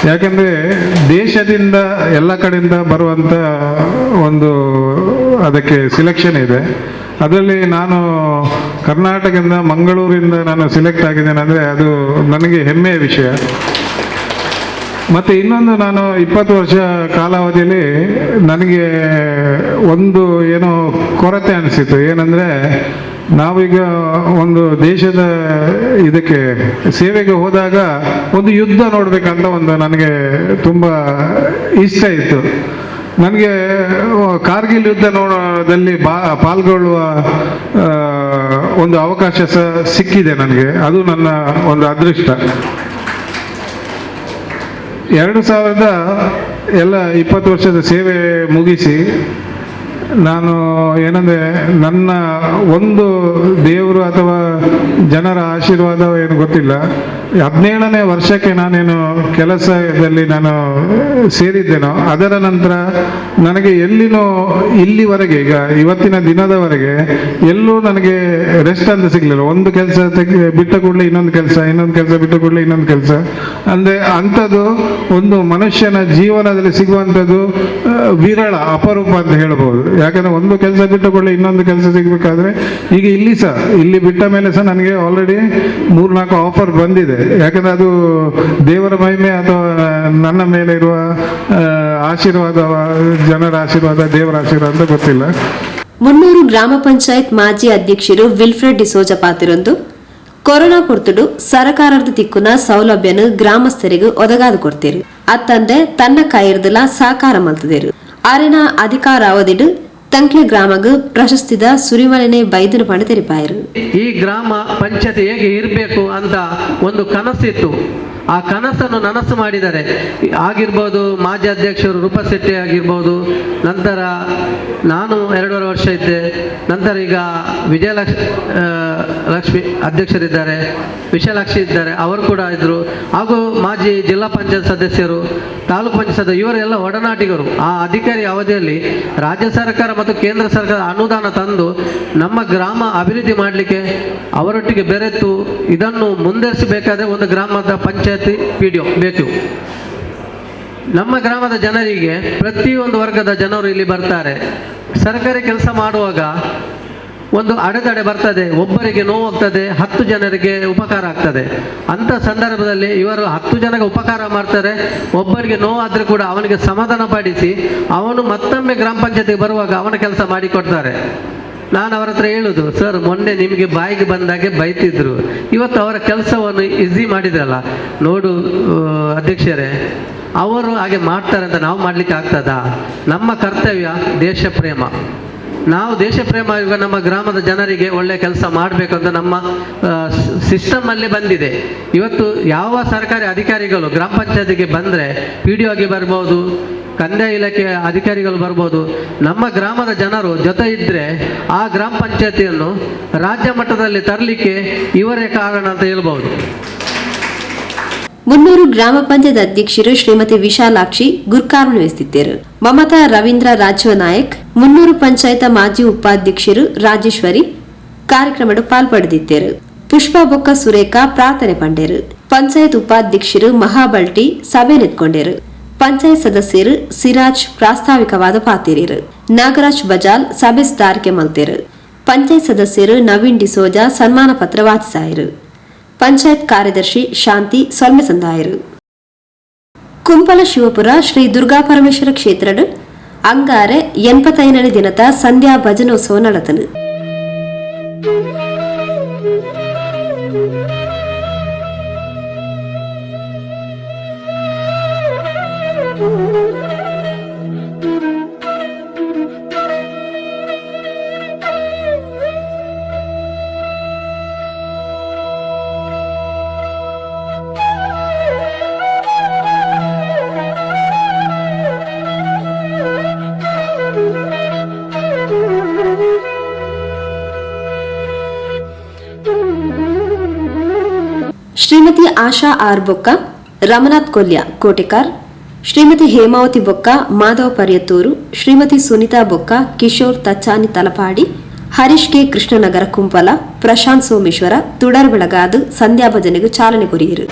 ಯಾಕೆಂದರೆ ದೇಶದಿಂದ ಎಲ್ಲ ಕಡೆಯಿಂದ ಬರುವಂಥ ಒಂದು ಅದಕ್ಕೆ ಸಿಲೆಕ್ಷನ್ ಇದೆ. ಅದರಲ್ಲಿ ನಾನು ಕರ್ನಾಟಕದಿಂದ ಮಂಗಳೂರಿಂದ ನಾನು ಸಿಲೆಕ್ಟ್ ಆಗಿದ್ದೇನೆ ಅಂದರೆ ಅದು ನನಗೆ ಹೆಮ್ಮೆಯ ವಿಷಯ. ಮತ್ತು ಇನ್ನೊಂದು, ನಾನು 20 ವರ್ಷ ಕಾಲಾವಧಿಯಲ್ಲಿ ನನಗೆ ಒಂದು ಏನೋ ಕೊರತೆ ಅನಿಸಿತು. ಏನಂದರೆ, ನಾವೀಗ ಒಂದು ದೇಶದ ಇದಕ್ಕೆ ಸೇವೆಗೆ ಹೋದಾಗ ಒಂದು ಯುದ್ಧ ನೋಡಬೇಕಂತ ಒಂದು ನನಗೆ ತುಂಬ ಇಷ್ಟ ಇತ್ತು. ನನಗೆ ಕಾರ್ಗಿಲ್ ಯುದ್ಧ ನೋಡೋದಲ್ಲಿ ಪಾಲ್ಗೊಳ್ಳುವ ಒಂದು ಅವಕಾಶ ಸಹ ಸಿಕ್ಕಿದೆ ನನಗೆ. ಅದು ನನ್ನ ಒಂದು ಅದೃಷ್ಟ. 2000 ಎಲ್ಲ 20 ವರ್ಷದ ಸೇವೆ ಮುಗಿಸಿ ನಾನು ಏನಂದರೆ ನನ್ನ ಒಂದು ದೇವರು ಅಥವಾ ಜನರ ಆಶೀರ್ವಾದ ಏನು ಗೊತ್ತಿಲ್ಲ, 17ನೇ ವರ್ಷಕ್ಕೆ ನಾನೇನು ಕೆಲಸದಲ್ಲಿ ನಾನು ಸೇರಿದ್ದೇನೋ ಅದರ ನಂತರ ನನಗೆ ಎಲ್ಲಿನೂ ಇಲ್ಲಿವರೆಗೆ, ಈಗ ಇವತ್ತಿನ ದಿನದವರೆಗೆ ಎಲ್ಲೂ ನನಗೆ ರೆಸ್ಟ್ ಅಂತ ಸಿಗಲಿಲ್ಲ. ಒಂದು ಕೆಲಸ ಬಿಟ್ಟ ಕೂಡಲೇ ಇನ್ನೊಂದು ಕೆಲಸ, ಇನ್ನೊಂದು ಕೆಲಸ ಬಿಟ್ಟ ಕೂಡಲೇ ಇನ್ನೊಂದು ಕೆಲಸ. ಅಂದರೆ ಅಂಥದ್ದು ಒಂದು ಮನುಷ್ಯನ ಜೀವನದಲ್ಲಿ ಸಿಗುವಂಥದ್ದು ವಿರಳ, ಅಪರೂಪ ಅಂತ ಹೇಳ್ಬೋದು. ಯಾಕಂದರೆ ಒಂದು ಕೆಲಸ ಬಿಟ್ಟ ಕೂಡಲೇ ಇನ್ನೊಂದು ಕೆಲಸ ಸಿಗಬೇಕಾದ್ರೆ, ಈಗ ಇಲ್ಲಿ ಸಹ, ಇಲ್ಲಿ ಬಿಟ್ಟ ಮೇಲೆ ಸಹ ನನಗೆ ಆಲ್ರೆಡಿ 3-4 ಆಫರ್ ಬಂದಿದೆ. ಯಾಕಂದರೆ ಅದು ದೇವರ ಮಹಿಮೆ ಅಥವಾ ನನ್ನ ಮೇಲೆ ಇರುವ ಆಶೀರ್ವಾದ, ಜನರ ಆಶೀರ್ವಾದ, ದೇವರ ಆಶೀರ್ವಾದ ಅಂತ ಗೊತ್ತಿಲ್ಲ. ಮುನ್ನೂರು ಗ್ರಾಮ ಪಂಚಾಯತ್ ಮಾಜಿ ಅಧ್ಯಕ್ಷರು ವಿಲ್ಫ್ರೆಡ್ ಡಿಸೋಜ ಪಾತಿರೊಂದು ಕೊರೋನಾ ಪೊರ್ತುಡು ಸರಕಾರದ ತಿಕ್ಕುನ ಸೌಲಭ್ಯನು ಗ್ರಾಮಸ್ಥರಿಗೂ ಒದಗಾದು ಕೊಡ್ತೇರು. ಅತ್ತಂದೆ ತನ್ನ ಕೈರ್ದಲ ಸಾಕಾರ ಮಲ್ತದೇರು. ಆರೆನ ಅಧಿಕಾರಾವಧಿಡು ತಂಕ್ಲೆ ಗ್ರಾಮಗ್ ಪ್ರಶಸ್ತಿದ ಸುರಿಮಲನೆ ಬೈದನ ಪಣ ತೆರಿಪಾಯರು. ಈ ಗ್ರಾಮ ಪಂಚಾಯತ್ ಹೇಗೆ ಇರಬೇಕು ಅಂತ ಒಂದು ಕನಸಿತ್ತು. ಆ ಕನಸನ್ನು ನನಸು ಮಾಡಿದರೆ ಆಗಿರ್ಬೋದು ಮಾಜಿ ಅಧ್ಯಕ್ಷರು ರೂಪಾ ಶೆಟ್ಟಿ ಆಗಿರ್ಬೋದು, ನಂತರ ನಾನು 2.5 ವರ್ಷ ಇದ್ದೆ, ನಂತರ ಈಗ ಲಕ್ಷ್ಮಿ ಅಧ್ಯಕ್ಷರಿದ್ದಾರೆ, ವಿಶಾಲಾಕ್ಷಿ ಇದ್ದಾರೆ, ಅವರು ಕೂಡ ಇದ್ದರು, ಹಾಗೂ ಮಾಜಿ ಜಿಲ್ಲಾ ಪಂಚಾಯತ್ ಸದಸ್ಯರು, ತಾಲೂಕು ಪಂಚಾಯತ್ ಸದಸ್ಯರು, ಇವರೆಲ್ಲ ಒಡನಾಟಿಗರು. ಆ ಅಧಿಕಾರಿ ಅವಧಿಯಲ್ಲಿ ರಾಜ್ಯ ಸರ್ಕಾರ ಮತ್ತು ಕೇಂದ್ರ ಸರ್ಕಾರ ಅನುದಾನ ತಂದು ನಮ್ಮ ಗ್ರಾಮ ಅಭಿವೃದ್ಧಿ ಮಾಡಲಿಕ್ಕೆ ಅವರೊಟ್ಟಿಗೆ ಬೆರೆತು ಇದನ್ನು ಮುಂದುವರಿಸಬೇಕಾದ್ರೆ ಒಂದು ಗ್ರಾಮದ ಪಂಚಾಯತಿ ಪಿ ಡಿ ಒ ಬೇಕು. ನಮ್ಮ ಗ್ರಾಮದ ಜನರಿಗೆ ಪ್ರತಿಯೊಂದು ವರ್ಗದ ಜನರು ಇಲ್ಲಿ ಬರ್ತಾರೆ. ಸರ್ಕಾರಿ ಕೆಲಸ ಮಾಡುವಾಗ ಒಂದು ಅಡೆತಡೆ ಬರ್ತದೆ, ಒಬ್ಬರಿಗೆ ನೋವಾಗ್ತದೆ, 10 ಜನರಿಗೆ ಉಪಕಾರ ಆಗ್ತದೆ. ಅಂಥ ಸಂದರ್ಭದಲ್ಲಿ ಇವರು 10 ಜನಕ್ಕೆ ಉಪಕಾರ ಮಾಡ್ತಾರೆ, ಒಬ್ಬರಿಗೆ ನೋವಾದರೂ ಕೂಡ ಅವನಿಗೆ ಸಮಾಧಾನ ಪಡಿಸಿ ಅವನು ಮತ್ತೊಮ್ಮೆ ಗ್ರಾಮ ಪಂಚಾಯತಿಗೆ ಬರುವಾಗ ಅವನ ಕೆಲಸ ಮಾಡಿಕೊಡ್ತಾರೆ. ನಾನು ಅವರ ಹತ್ರ ಹೇಳುದು, ಸರ್ ಮೊನ್ನೆ ನಿಮಗೆ ಬಾಯಿಗೆ ಬಂದಾಗೆ ಬೈತಿದ್ರು, ಇವತ್ತು ಅವರ ಕೆಲಸವನ್ನು ಈಸಿ ಮಾಡಿದ್ರಲ್ಲ ನೋಡು ಅಧ್ಯಕ್ಷರೇ, ಅವರು ಹಾಗೆ ಮಾಡ್ತಾರೆ ಅಂತ ನಾವು ಮಾಡಲಿಕ್ಕೆ ಆಗ್ತದಾ? ನಮ್ಮ ಕರ್ತವ್ಯ ದೇಶ ಪ್ರೇಮ. ನಾವು ದೇಶ ಪ್ರೇಮ ಇವಾಗ ನಮ್ಮ ಗ್ರಾಮದ ಜನರಿಗೆ ಒಳ್ಳೆಯ ಕೆಲಸ ಮಾಡಬೇಕು ಅಂತ ನಮ್ಮ ಸಿಸ್ಟಮಲ್ಲೇ ಬಂದಿದೆ. ಇವತ್ತು ಯಾವ ಸರ್ಕಾರಿ ಅಧಿಕಾರಿಗಳು ಗ್ರಾಮ ಪಂಚಾಯತಿಗೆ ಬಂದರೆ ಪಿ ಡಿ ಒಗೆ ಬರ್ಬೋದು, ಕಂದಾಯ ಇಲಾಖೆಯ ಅಧಿಕಾರಿಗಳು ಬರ್ಬೋದು, ನಮ್ಮ ಗ್ರಾಮದ ಜನರು ಜೊತೆ ಇದ್ದರೆ ಆ ಗ್ರಾಮ ಪಂಚಾಯತಿಯನ್ನು ರಾಜ್ಯ ಮಟ್ಟದಲ್ಲಿ ತರಲಿಕ್ಕೆ ಇವರೇ ಕಾರಣ ಅಂತ ಹೇಳ್ಬೋದು. ಮುನ್ನೂರು ಗ್ರಾಮ ಪಂಚಾಯತ್ ಅಧ್ಯಕ್ಷರು ಶ್ರೀಮತಿ ವಿಶಾಲಾಕ್ಷಿ ಗುರ್ಕಾರ್ಮೆ ವಹಿಸುತ್ತಿದ್ದರು. ಮಮತಾ ರವೀಂದ್ರ ರಾಜೀವ ನಾಯಕ್, ಮುನ್ನೂರು ಪಂಚಾಯತ್ ಮಾಜಿ ಉಪಾಧ್ಯಕ್ಷರು ರಾಜೇಶ್ವರಿ ಕಾರ್ಯಕ್ರಮದ ಪಾಲ್ಪಡೆದಿದ್ದರು. ಪುಷ್ಪಾ ಬೊಕ್ಕ ಸುರೇಖಾ ಪ್ರಾರ್ಥನೆ ಪಂಡೇರು. ಪಂಚಾಯತ್ ಉಪಾಧ್ಯಕ್ಷರು ಮಹಾಬಲ್ಟಿ ಸಭೆ ನಿಂತ್ಕೊಂಡರು. ಪಂಚಾಯತ್ ಸದಸ್ಯರು ಸಿರಾಜ್ ಪ್ರಾಸ್ತಾವಿಕವಾದ ಪಾತಿರಿರು. ನಾಗರಾಜ್ ಬಜಾಲ್ ಸಭೆ ಸುಧಾರಿಕೆ ಮಲ್ತೇರು. ಪಂಚಾಯತ್ ಸದಸ್ಯರು ನವೀನ್ ಡಿಸೋಜಾ ಸನ್ಮಾನ ಪತ್ರ ವಾಚಿಸಾಯರು. ಪಂಚಾಯತ್ ಕಾರ್ಯದರ್ಶಿ ಶಾಂತಿ ಸೊಲ್ಮೆ ಸಂದಾಯರು. ಕುಂಪಲ ಶಿವಪುರ ಶ್ರೀ ದುರ್ಗಾ ಪರಮೇಶ್ವರ ಕ್ಷೇತ್ರಡು ಅಂಗಾರೆ 85ನೇ ದಿನದ ಸಂಧ್ಯಾ ಭಜನೋತ್ಸವ ನಡೆದನು. ಶ್ರೀಮತಿ ಆಶಾ ಆರ್ ಬೊಕ್ಕ, ರಮನಾಥ್ ಕೊಲ್ಯ ಕೋಟೆಕಾರ್, ಶ್ರೀಮತಿ ಹೇಮಾವತಿ ಬೊಕ್ಕ ಮಾಧವ ಪರ್ಯತೂರು, ಶ್ರೀಮತಿ ಸುನಿತಾ ಬೊಕ್ಕ ಕಿಶೋರ್ ತಚ್ಚಾನಿ ತಲಪಾಡಿ, ಹರೀಶ್ ಕೆ ಕೃಷ್ಣನಗರ ಕುಂಪಲ, ಪ್ರಶಾಂತ್ ಸೋಮೇಶ್ವರ ತುಡರ್ ಬೆಳಗಾದು ಸಂಧ್ಯಾ ಭಜನೆಗೂ ಚಾಲನೆ ಕೊರಿಯರು.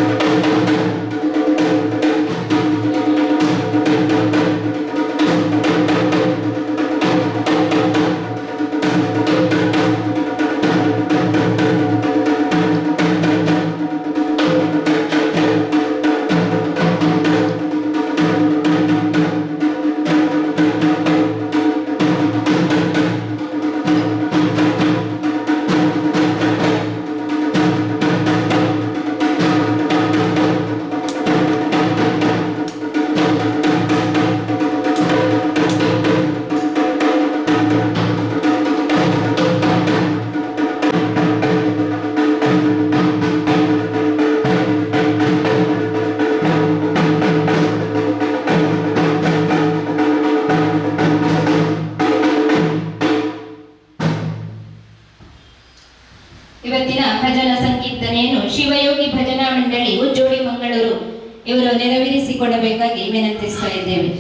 ಭಜನಾ ಸಂಕೀರ್ತನೆಯನ್ನು ಶಿವಯೋಗಿ ಭಜನಾ ಮಂಡಳಿ ಉಜ್ಜೋಡಿ ಮಂಗಳೂರು ಇವರು ನೆರವೇರಿಸಿಕೊಡಬೇಕಾಗಿ ವಿನಂತಿಸ್ತಾ ಇದ್ದೇವೆ.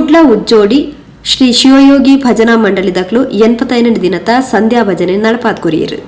Kudla ಉಜ್ಜೋಡಿ ಶ್ರೀ ಶಿವಯೋಗಿ ಭಜನಾ ಮಂಡಳಿ ದಕ್ಲು 85 ದಿನದ ಸಂಧ್ಯಾ ಭಜನೆ ನಡಪಾದ್ ಕೊರಿಯರು.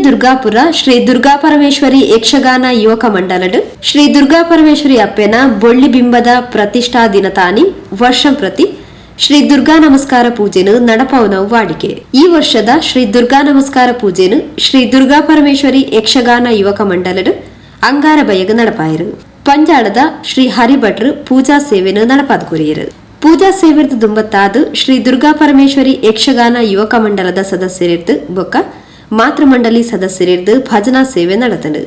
ದುರ್ಗಾಪುರ ಶ್ರೀ ದುರ್ಗಾ ಪರಮೇಶ್ವರಿ ಯಕ್ಷಗಾನ ಯುವಕ ಮಂಡಲಡು ಶ್ರೀ ದುರ್ಗಾ ಪರಮೇಶ್ವರಿ ಅಪ್ಪೆನ ಬೊಳ್ಳಿಬಿಂಬದ ಪ್ರತಿಷ್ಠಾ ದಿನತಾನಿ ವರ್ಷಂ ಪ್ರತಿ ಶ್ರೀ ದುರ್ಗಾ ನಮಸ್ಕಾರ ಪೂಜೆನು ನಡಪವನವು ವಾಡಿಕೆ. ಈ ವರ್ಷದ ಶ್ರೀ ದುರ್ಗಾ ನಮಸ್ಕಾರ ಪೂಜೆನು ಶ್ರೀ ದುರ್ಗಾ ಪರಮೇಶ್ವರಿ ಯಕ್ಷಗಾನ ಯುವಕ ಮಂಡಲಡು ಅಂಗಾರ ಬಯಗ ನಡಪಾಯರು. ಪಂಜಾಳದ ಶ್ರೀ ಹರಿಭಟ್ರು ಪೂಜಾ ಸೇವೆನು ನಡಪಾದ ಕೊರಿಯರು. ಪೂಜಾ ಸೇವೆರ್ದು ದುಂಬತ್ತಾದು ಶ್ರೀ ದುರ್ಗಾ ಪರಮೇಶ್ವರಿ ಯಕ್ಷಗಾನ ಯುವಕ ಮಂಡಲದ ಸದಸ್ಯರಿರ್ದು ಬೊಕ್ಕ ಮಾತೃಮಂಡಲಿ ಸದಸ್ಯರಿರ್ದು ಭಜನಾ ಸೇವೆ ನಡೆತನು.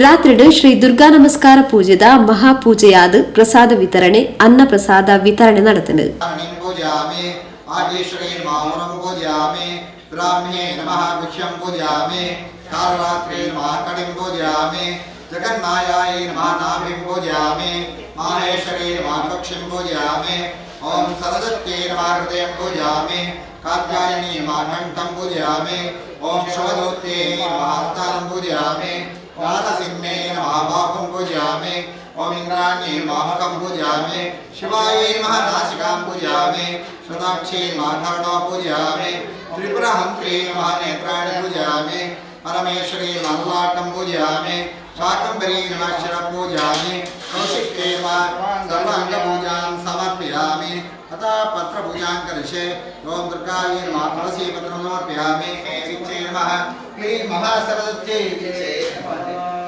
ರಾತ್ರಿಡು ಶ್ರೀ ದುರ್ಗಾ ನಮಸ್ಕಾರ ಪೂಜೆದ ಮಹಾಪೂಜೆಯಾದ ಪ್ರಸಾದ ವಿತರಣೆ ಅನ್ನ ಪ್ರಸಾದ ವಿತರಣೆ ನಡೆತನು. ओम सरस्वती नमः हृदयं पूजयामि। कात्यायनी नमः कण्ठं पूजयामि। ॐ शिवदूत्यै नमः हस्तानं पूजयामि। नारसिंहे नमः बाहुं पूजयामि। ॐ इन्द्राण्यै नमः मुखं पूजयामि। शिवायै नमः नासिकां पूजयामि। शताक्षी नमः कर्णौ पूजयामि। त्रिपुरहन्त्रे नमः नेत्राणि पूजयामि। परमेश्वरी नमः ललाटं पूजयामि। शाकम्भरी नमः शिरः पूजयामि। कौशिक्यै नमः सर्वाङ्गपूजां समर्पयामि। अतः पत्रपूजां करिष्ये। ॐ दुर्गायै नमः तुलसीपत्रं समर्पयामि। विच्चे नमः क्लीं महासरस्वत्यै विच्चे नमः।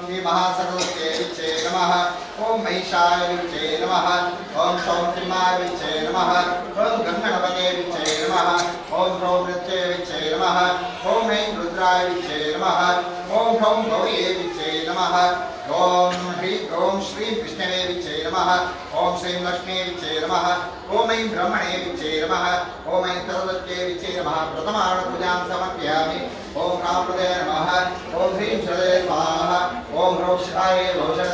श्री महासरस्वत्यै विच्चे नमः। ॐ महिषाय विच्चे नमः। ॐ सौं सिंहाय विच्चे नमः। ॐ गङ्गणपते विच्चे नमः। ॐ ह्रौं नृत्ये विच्चे नमः। ॐ ह्रीं रुद्राय विच्चे नमः। ॐ ह्रौं गौर्यै विच्चे नमः। ॐ ह्रीं ॐ श्रीं विष्णवे विच्चे नमः। ॐ श्रीं लक्ष्मी विच्चे नमः। ॐ ऐं ब्रह्मणे विच्चे नमः। ॐ ऐं सरस्वत्यै विच्चे नमः। प्रथमार्णपूजां समर्पयामि। ॐ रामपदे नमः। ॐ ह्रीं शरदे स्वाहा। ॐ ह्रौं शिवाय भूषण।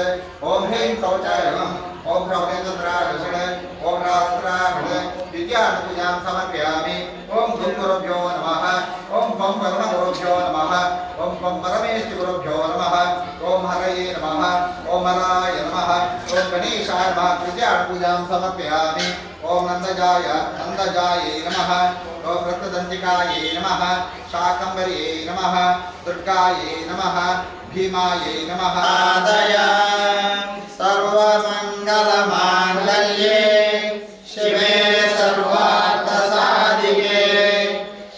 ॐ ह्रीं कवचाय नमः। ॐ ह्रौं नेत्रद्राय भूषण। ॐ रास्त्राय भूषण। द्वितीयार्णपूजां समर्पयामि। ॐ गुरुभ्यो नमः। ॐ पं वरुणगुरुभ्यो नमः। ॐ पं परमेष्ठिगुरुभ्यो नमः। ॐ हरये नमः। ॐ हराय नमः। ॐ गणेशाय नमः। तृतीयार्णपूजां समर्पयामि। ॐ नन्दजाय नन्दजायै नमः। ॐ रक्तदन्तिकायै नमः। शाकम्भर्यै नमः। दुर्गायै नमः। भीमायै नमः। आदय सर्वमङ्गलमाङ्गल्ये शिवे सर्वार्थसाधिके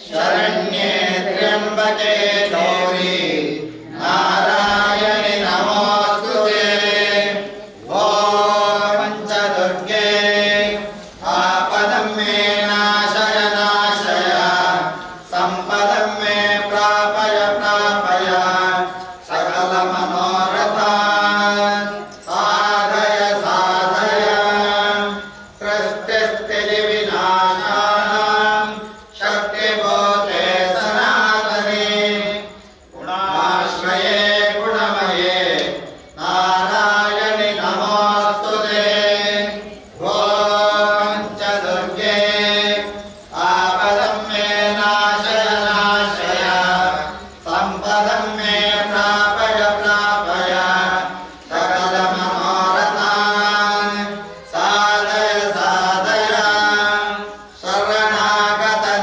शरण्ये त्र्यम्बके गौरी नारायणि नमोऽस्तुते। ॐ पञ्चदुर्गे आपदं मे नाशय नाशय सम्पदं मे प्रापय प्रापय सकलमनोरथान् साधय साधय सृष्टिस्थितिविनाशानां शक्तिभूते सनातने गुणाश्रये गुणमये नारायणि नमोऽस्तुते। ॐ पञ्चदुर्गे आपदं मे नाशय नाशय सम्पदं मे प्रापय प्रापय सकलमनोरथान् साधय साधय शरणागतदीनार्थं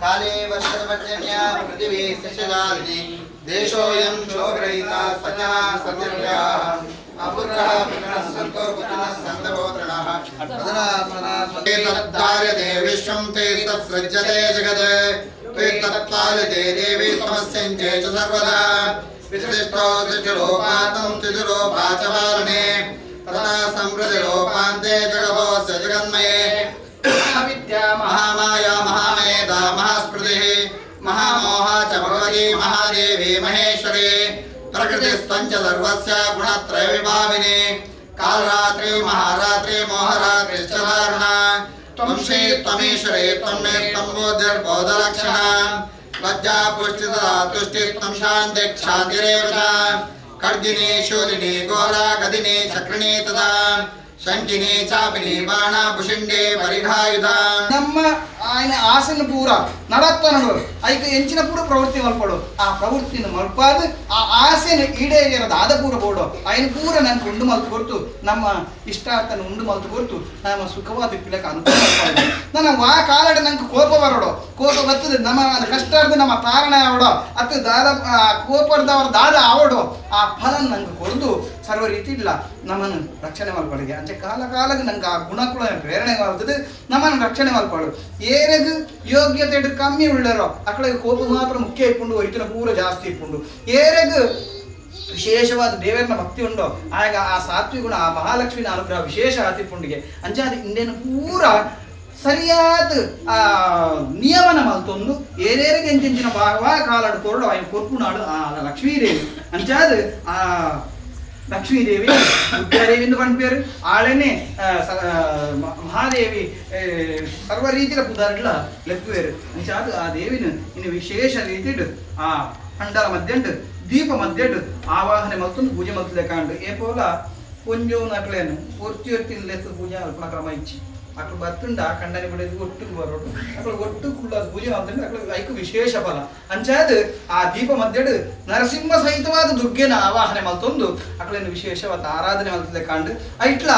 काले वर्षपर्जन्या पृथिवी शशदालिनी देशोऽयं शोभरहिता सजना सत्यव्याः अपुत्रः पुत्रः सन्तो पुत्रः सन्तपोत्रणः तत्तार्यते विश्वं ते तत्सृज्यते जगत् ते तत्पाल्यते देवी तमस्यञ्चे च सर्वदा विसृष्टो सृष्टिरूपातं स्थितिरूपा च पालने तथा समृद्धिरूपान्ते जगतोऽस्य जगन्मये विद्या महामाया महामेधा महास्मृतिः महामोहा च भगवती महादेवी महेश्वरी प्रकृतिस्त्वं च सर्वस्य गुणत्रयविभाविनी कालरात्रि महारात्रि मोहरात्रिश्च दारुणा त्वं श्री त्वमीश्वरी त्वं मे सम्बोधिर्बोधलक्षणा लज्जा पुष्टितदा तुष्टिस्त्वं शान्ति क्षान्तिरेव च खड्गिनी शूलिनी घोरा गदिनी चक्रिणी तथा ಶಂಕಿನಿ ಚಾಪಿನಿ ಬಾಣ ಭುಷಿಂಡೆ ಪರಿಘಾಯುಧ. ನಮ್ಮ ఆయన ಆಸನ ಪೂರ ನಡತ್ತನಡು ಐಕ ಎಂಚಿನ ಪೂರ ಪ್ರವೃತ್ತಿ ಮಲ್ಪಡು ಆ ಪ್ರವೃತ್ತಿನ ಮಲ್ಪಾದು ಆ ಆಸೆನ ಈಡೇರಿಯರದ ಆದ ಪೂರ ಬೋಡು ఆయన ಪೂರ ನಂಗೆ ಉಂಡು ಮಲ್ತು ಕೊರ್ತು ನಮ್ಮ ಇಷ್ಟಾರ್ಥನ ಉಂಡು ಮಲ್ತು ಕೊರ್ತು ನಮ್ಮ ಸುಖವಾದ ಪಿಲಕ ಅನುಕೂಲ ಮಲ್ಪಾಡು. ನನ್ನ ವಾ ಕಾಲಡ ನಂಗೆ ಕೋಪ ಬರೋಡು ಕೋಪ ಬರ್ತದೆ ನಮ್ಮ ಕಷ್ಟಾರ್ದ ನಮ್ಮ ತಾರಣ ಆವಡೋ ಅತ್ತು ದಾದ ಕೋಪರ್ದವರ ದಾದ ಆವಡೋ ಆ ಫಲ ನಂಗೆ ಕೊರದು ಸರ್ವ ರೀತಿ ಇಲ್ಲ ನಮ್ಮನ್ನು ರಕ್ಷಣೆ ಮಲ್ಪಡಿಗೆ ಅಂಚೆ ಕಾಲ ಕಾಲಕ್ಕೆ ನಂಗೆ ಆ ಗುಣಕುಳ ಪ್ರೇರಣೆ ಮಾಡ್ತದೆ ನಮ್ಮನ್ನು ರಕ್ಷಣೆ ಮಲ್ಪಾಡು. ಏರೆಗ್ ಯೋಗ್ಯತೆ ಕಮ್ಮಿ ಉಳ್ಳರೋ ಅಕಡೆ ಕೋಪ ಮಾತ್ರ ಮುಖ್ಯ ಇಪ್ಪುಂಡು ಒಯ್ತನ ಪೂರ ಜಾಸ್ತಿ ಇಪ್ಪುಂಡು. ಏರೆಗ್ ವಿಶೇಷವಾದ ದೇವರನ್ನ ಭಕ್ತಿ ಉಂಡೋ ಆಗ ಆ ಸಾತ್ವಿಕ ಗುಣ ಆ ಮಹಾಲಕ್ಷ್ಮಿನ ಅನುಗ್ರಹ ವಿಶೇಷ ಆತಿಪುಂಡಿಗೆ ಅಂಚಾದ ಇಂದೇನು ಪೂರ ಸರಿಯಾದ ಆ ನಿಯಮನ ಮಲ್ತೊಂದು ಏರೇರಿಗೆ ಎಂಚೆಂಚಿನ ಭಾಗವ ಕಾಲಾಡು ಕೊರಡು ಆಯ್ನ ಕೊರ್ಪುನಾಡು ಆ ಲಕ್ಷ್ಮೀದೇವಿ ಅಂಚಾದ ಆ ಲಕ್ಷ್ಮೀದೇವಿ ದುರ್ಗಾದೇವಿ ಎಂದು ಪನ್ಪೇರು ಆಳೆನೆ ಮಹಾದೇವಿ ಸರ್ವ ರೀತಿಯ ಪುದಾರ್ಗಳ ಲೆಪ್ಪುವೇರು ಅಂಚಾದ ಆ ದೇವಿನ ಇನ್ನು ವಿಶೇಷ ರೀತಿಡ್ ಆ ಅಂಡಲ ಮಧ್ಯಂಡು ದೀಪ ಮಧ್ಯಡು ಆವಾಹನೆ ಮಲ್ತೊಂದು ಪೂಜೆ ಮಲ್ತದೆ ಕಾಂಡು ಏಪೋಲ ಒಂಜೋ ನಕ್ಲೇನು ಒರ್ತಿ ಒರ್ತಿ ಲೆತ್ತು ಪೂಜೆ ಅಲ್ಪನ ಕ್ರಮ ಇಚ್ಚಿ ಅಕ್ಳು ಬತ್ತುಂಡ ಕಂಡನೆ ಬಿಡೋದು ಒಟ್ಟುకు ಬರೋಡು ಅಕ್ಳು ಒಟ್ಟು ಕುಳ್ಳ ಪೂಜೆ ಮಾಡ್ತಂಡು ಅಕ್ಳು ಐಕು ವಿಶೇಷ ಫಲ ಅಂಚಾದ ಆ ದೀಪ ಮಧ್ಯಡು ನರಸಿಂಹ ಸಹಿತವಾದ ದುರ್ಗೆನ ಆವಾಹನೆ ಮಲ್ತೊಂದು ಅಕ್ಳೇನು ವಿಶೇಷವಾದ ಆರಾಧನೆ ಮಲ್ತದೆ ಕಾಂಡು ಐಟ್ಲ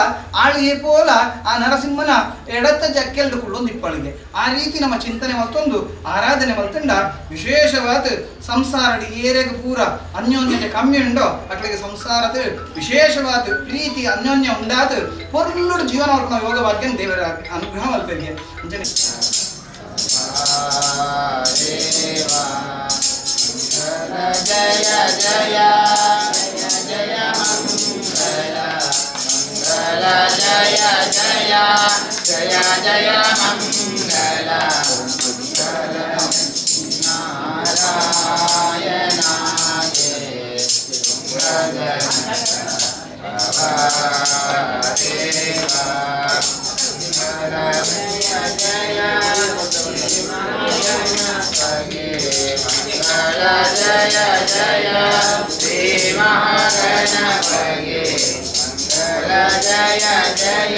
ಆಳು ಏಪೋಲ ಆ ನರಸಿಂಹನ ಎಡತ್ತ ಜಕ್ಕೆಲ್ಡು ಕುಳ್ಳೊಂದು ಇಪ್ಪಳಿಗೆ ಆ ರೀತಿ ನಮ್ಮ ಚಿಂತನೆ ಮಲ್ತೊಂದು ಆರಾಧನೆ ಮಲ್ತಂಡ ವಿಶೇಷವಾದ ಸಂಸಾರಡಿ ಏರೆಗ ಪೂರ ಅನ್ಯೋನ್ಯತೆ ಕಮ್ಮಿ ಉಂಡೋ ಅಕ್ಳಿಗೆ ಸಂಸಾರದ ವಿಶೇಷವಾದ ಪ್ರೀತಿ ಅನ್ಯೋನ್ಯ ಉಂಡಾದ ಪೊರ್ಲುಡು ಜೀವನ ಯೋಗ ಭಾಗ್ಯ ದೇವರ ಅನುಗ್ರಹ ಮಲ್ಪೆಗೆ ಅಂಚನೆ ಜಯ ಜಯ ಜಯ ಮಂಗಲ ಮಂಗಲ ಜಯ ಜಯ ಜಯ ಜಯ ಮಂಗಲ ಮಂಗಲ ನಾರಾಯಣಾಯ ಜಯ ಜಯ ಶ್ರೀ ಮಹಾಗಣಪಗೆ ಮಂಗಲ ಜಯ ಜಯ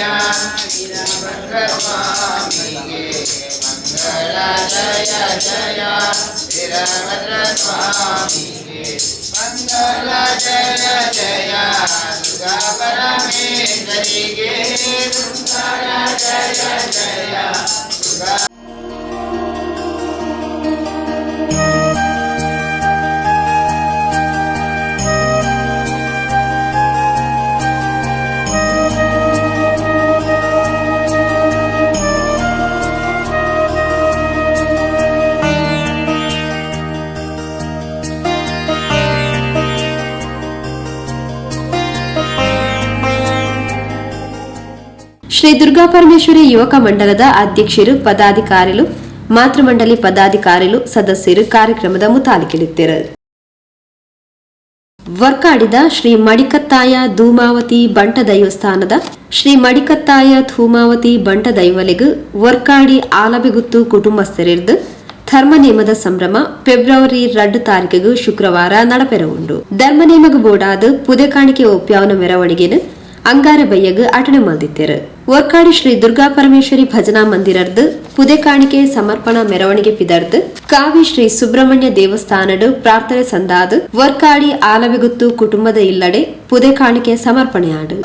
ವೀರಭದ್ರಸ್ವಾಮಿಗೆ ಮಂಗಲ ಜಯ ಜಯ ವೀರಭದ್ರಸ್ವಾಮಿಗೆ ಮಂಗಲ ಜಯ ಜಯ ದುರ್ಗಾ ಪರಮೇಶ್ವರಿಗೆ ಮಂಗಲ ಜಯ ಜಯ ದುರ್ಗಾ. ಶ್ರೀ ದುರ್ಗಾ ಪರಮೇಶ್ವರಿ ಯುವಕ ಮಂಡಲದ ಅಧ್ಯಕ್ಷರು ಪದಾಧಿಕಾರಿಗಳು, ಮಾತೃಮಂಡಲಿ ಪದಾಧಿಕಾರಿಗಳು, ಸದಸ್ಯರು ಕಾರ್ಯಕ್ರಮದ ಮುತಾಲಿಕರಿದ್ದರು. ವರ್ಕಾಡಿದ ಶ್ರೀ ಮಡಿಕತ್ತಾಯ ಧೂಮಾವತಿ ಬಂಟ ದೈವಸ್ಥಾನದ ಶ್ರೀ ಮಡಿಕತ್ತಾಯ ಧೂಮಾವತಿ ಬಂಟ ದೈವಲಿಗು ವರ್ಕಾಡಿ ಆಲಬೆಗುತ್ತು ಕುಟುಂಬಸ್ಥರಿರ್ದು ಧರ್ಮ ನೇಮದ ಸಂಭ್ರಮ ಫೆಬ್ರವರಿ 2 ತಾರೀಕಿಗೆ ಶುಕ್ರವಾರ ನಡಪೆರವುಂಡು. ಧರ್ಮ ನೇಮಗ ಬೋಡಾದ ಪುದೆ ಕಾಣಿಕೆ ಒಪ್ಯಾವನ ಮೆರವಣಿಗೆನು ಅಂಗಾರ ಬಯ್ಯಗ್ ಅಟಣೆ ಮಲ್ದಿತ್ತೇರು. ವರ್ಕಾಡಿ ಶ್ರೀ ದುರ್ಗಾ ಪರಮೇಶ್ವರಿ ಭಜನಾ ಮಂದಿರರ್ದು ಪುದೆ ಕಾಣಿಕೆ ಸಮರ್ಪಣಾ ಮೆರವಣಿಗೆ ಪಿದರ್ದು ಕಾವಿ ಶ್ರೀ ಸುಬ್ರಹ್ಮಣ್ಯ ದೇವಸ್ಥಾನಡು ಪ್ರಾರ್ಥನೆ ಸಂದಾದು ವರ್ಕಾಡಿ ಆಲವೆಗುತ್ತು ಕುಟುಂಬದ ಇಲ್ಲಡೆ ಪುದೆ ಕಾಣಿಕೆ ಸಮರ್ಪಣೆಯಾಡು.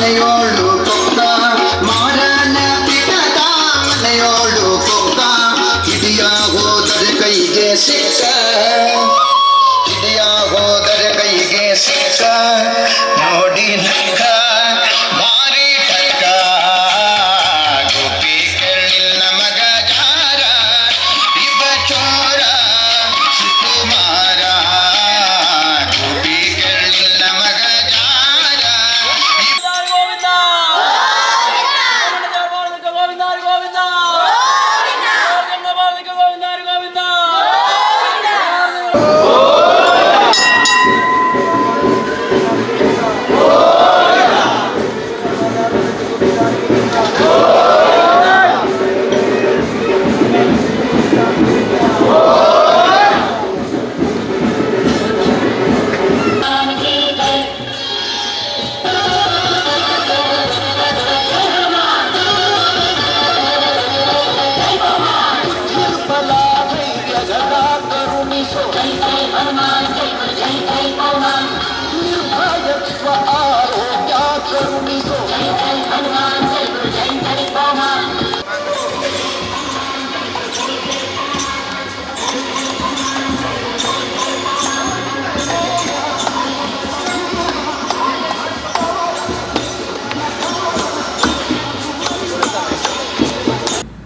ಮನೆಯೋಳು ಕೊಕ್ಕ, ಮಾರನ ಪಿಟದ ಮನೆಯೋಳು ಕೊಕ್ಕ, ಹಿಡಿಯ ಹೋದರೆ ಕೈಗೆ ಸಿಕ್ಕ, ಹಿಡಿಯ ಹೋದರೆ ಕೈಗೆ ಸಿಕ್ಕ, ನೋಡಿ ನಕ್ಕ ಭಾರಿ ಠಕ್ಕ. ಗೋಪಿ ಕೇಳಿಲ್ಲ ಮಗ ಜಾರ, ಇಬ್ಬ ಚೋರ ಸುಕುಮಾರ, ಗೋಪಿ ಕೇಳಿಲ್ಲ ಮಗ ಜಾರ.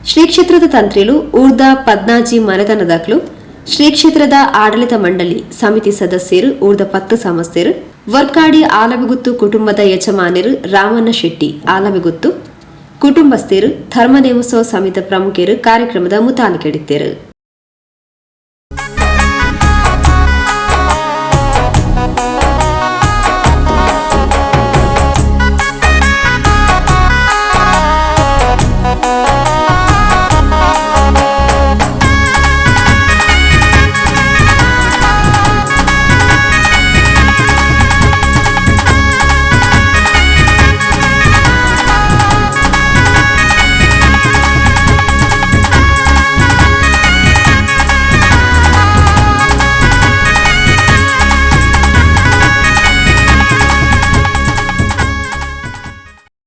ಶ್ರೀ ಕ್ಷೇತ್ರದ ತಂತ್ರಿಲು ಊರ್ದ ಪದ್ನಾಜಿ ಮನೆತನದಾಕ್ಲು, ಶ್ರೀ ಕ್ಷೇತ್ರದ ಆಡಳಿತ ಮಂಡಳಿ ಸಮಿತಿ ಸದಸ್ಯರು, ಊರ್ದ 10 ಸಮಸ್ಯರು, ವರ್ಕಾಡಿ ಆಲಬೆಗುತ್ತು ಕುಟುಂಬದ ಯಜಮಾನರು ರಾಮಣ್ಣ ಶೆಟ್ಟಿ ಆಲಬೆಗುತ್ತು ಕುಟುಂಬಸ್ಥರು, ಧರ್ಮ ನೇಮಸೋ ಸಮಿತಿ ಪ್ರಮುಖರು ಕಾರ್ಯಕ್ರಮದ ಮುತಾಲಿಕೆಡಿತ್ತರು.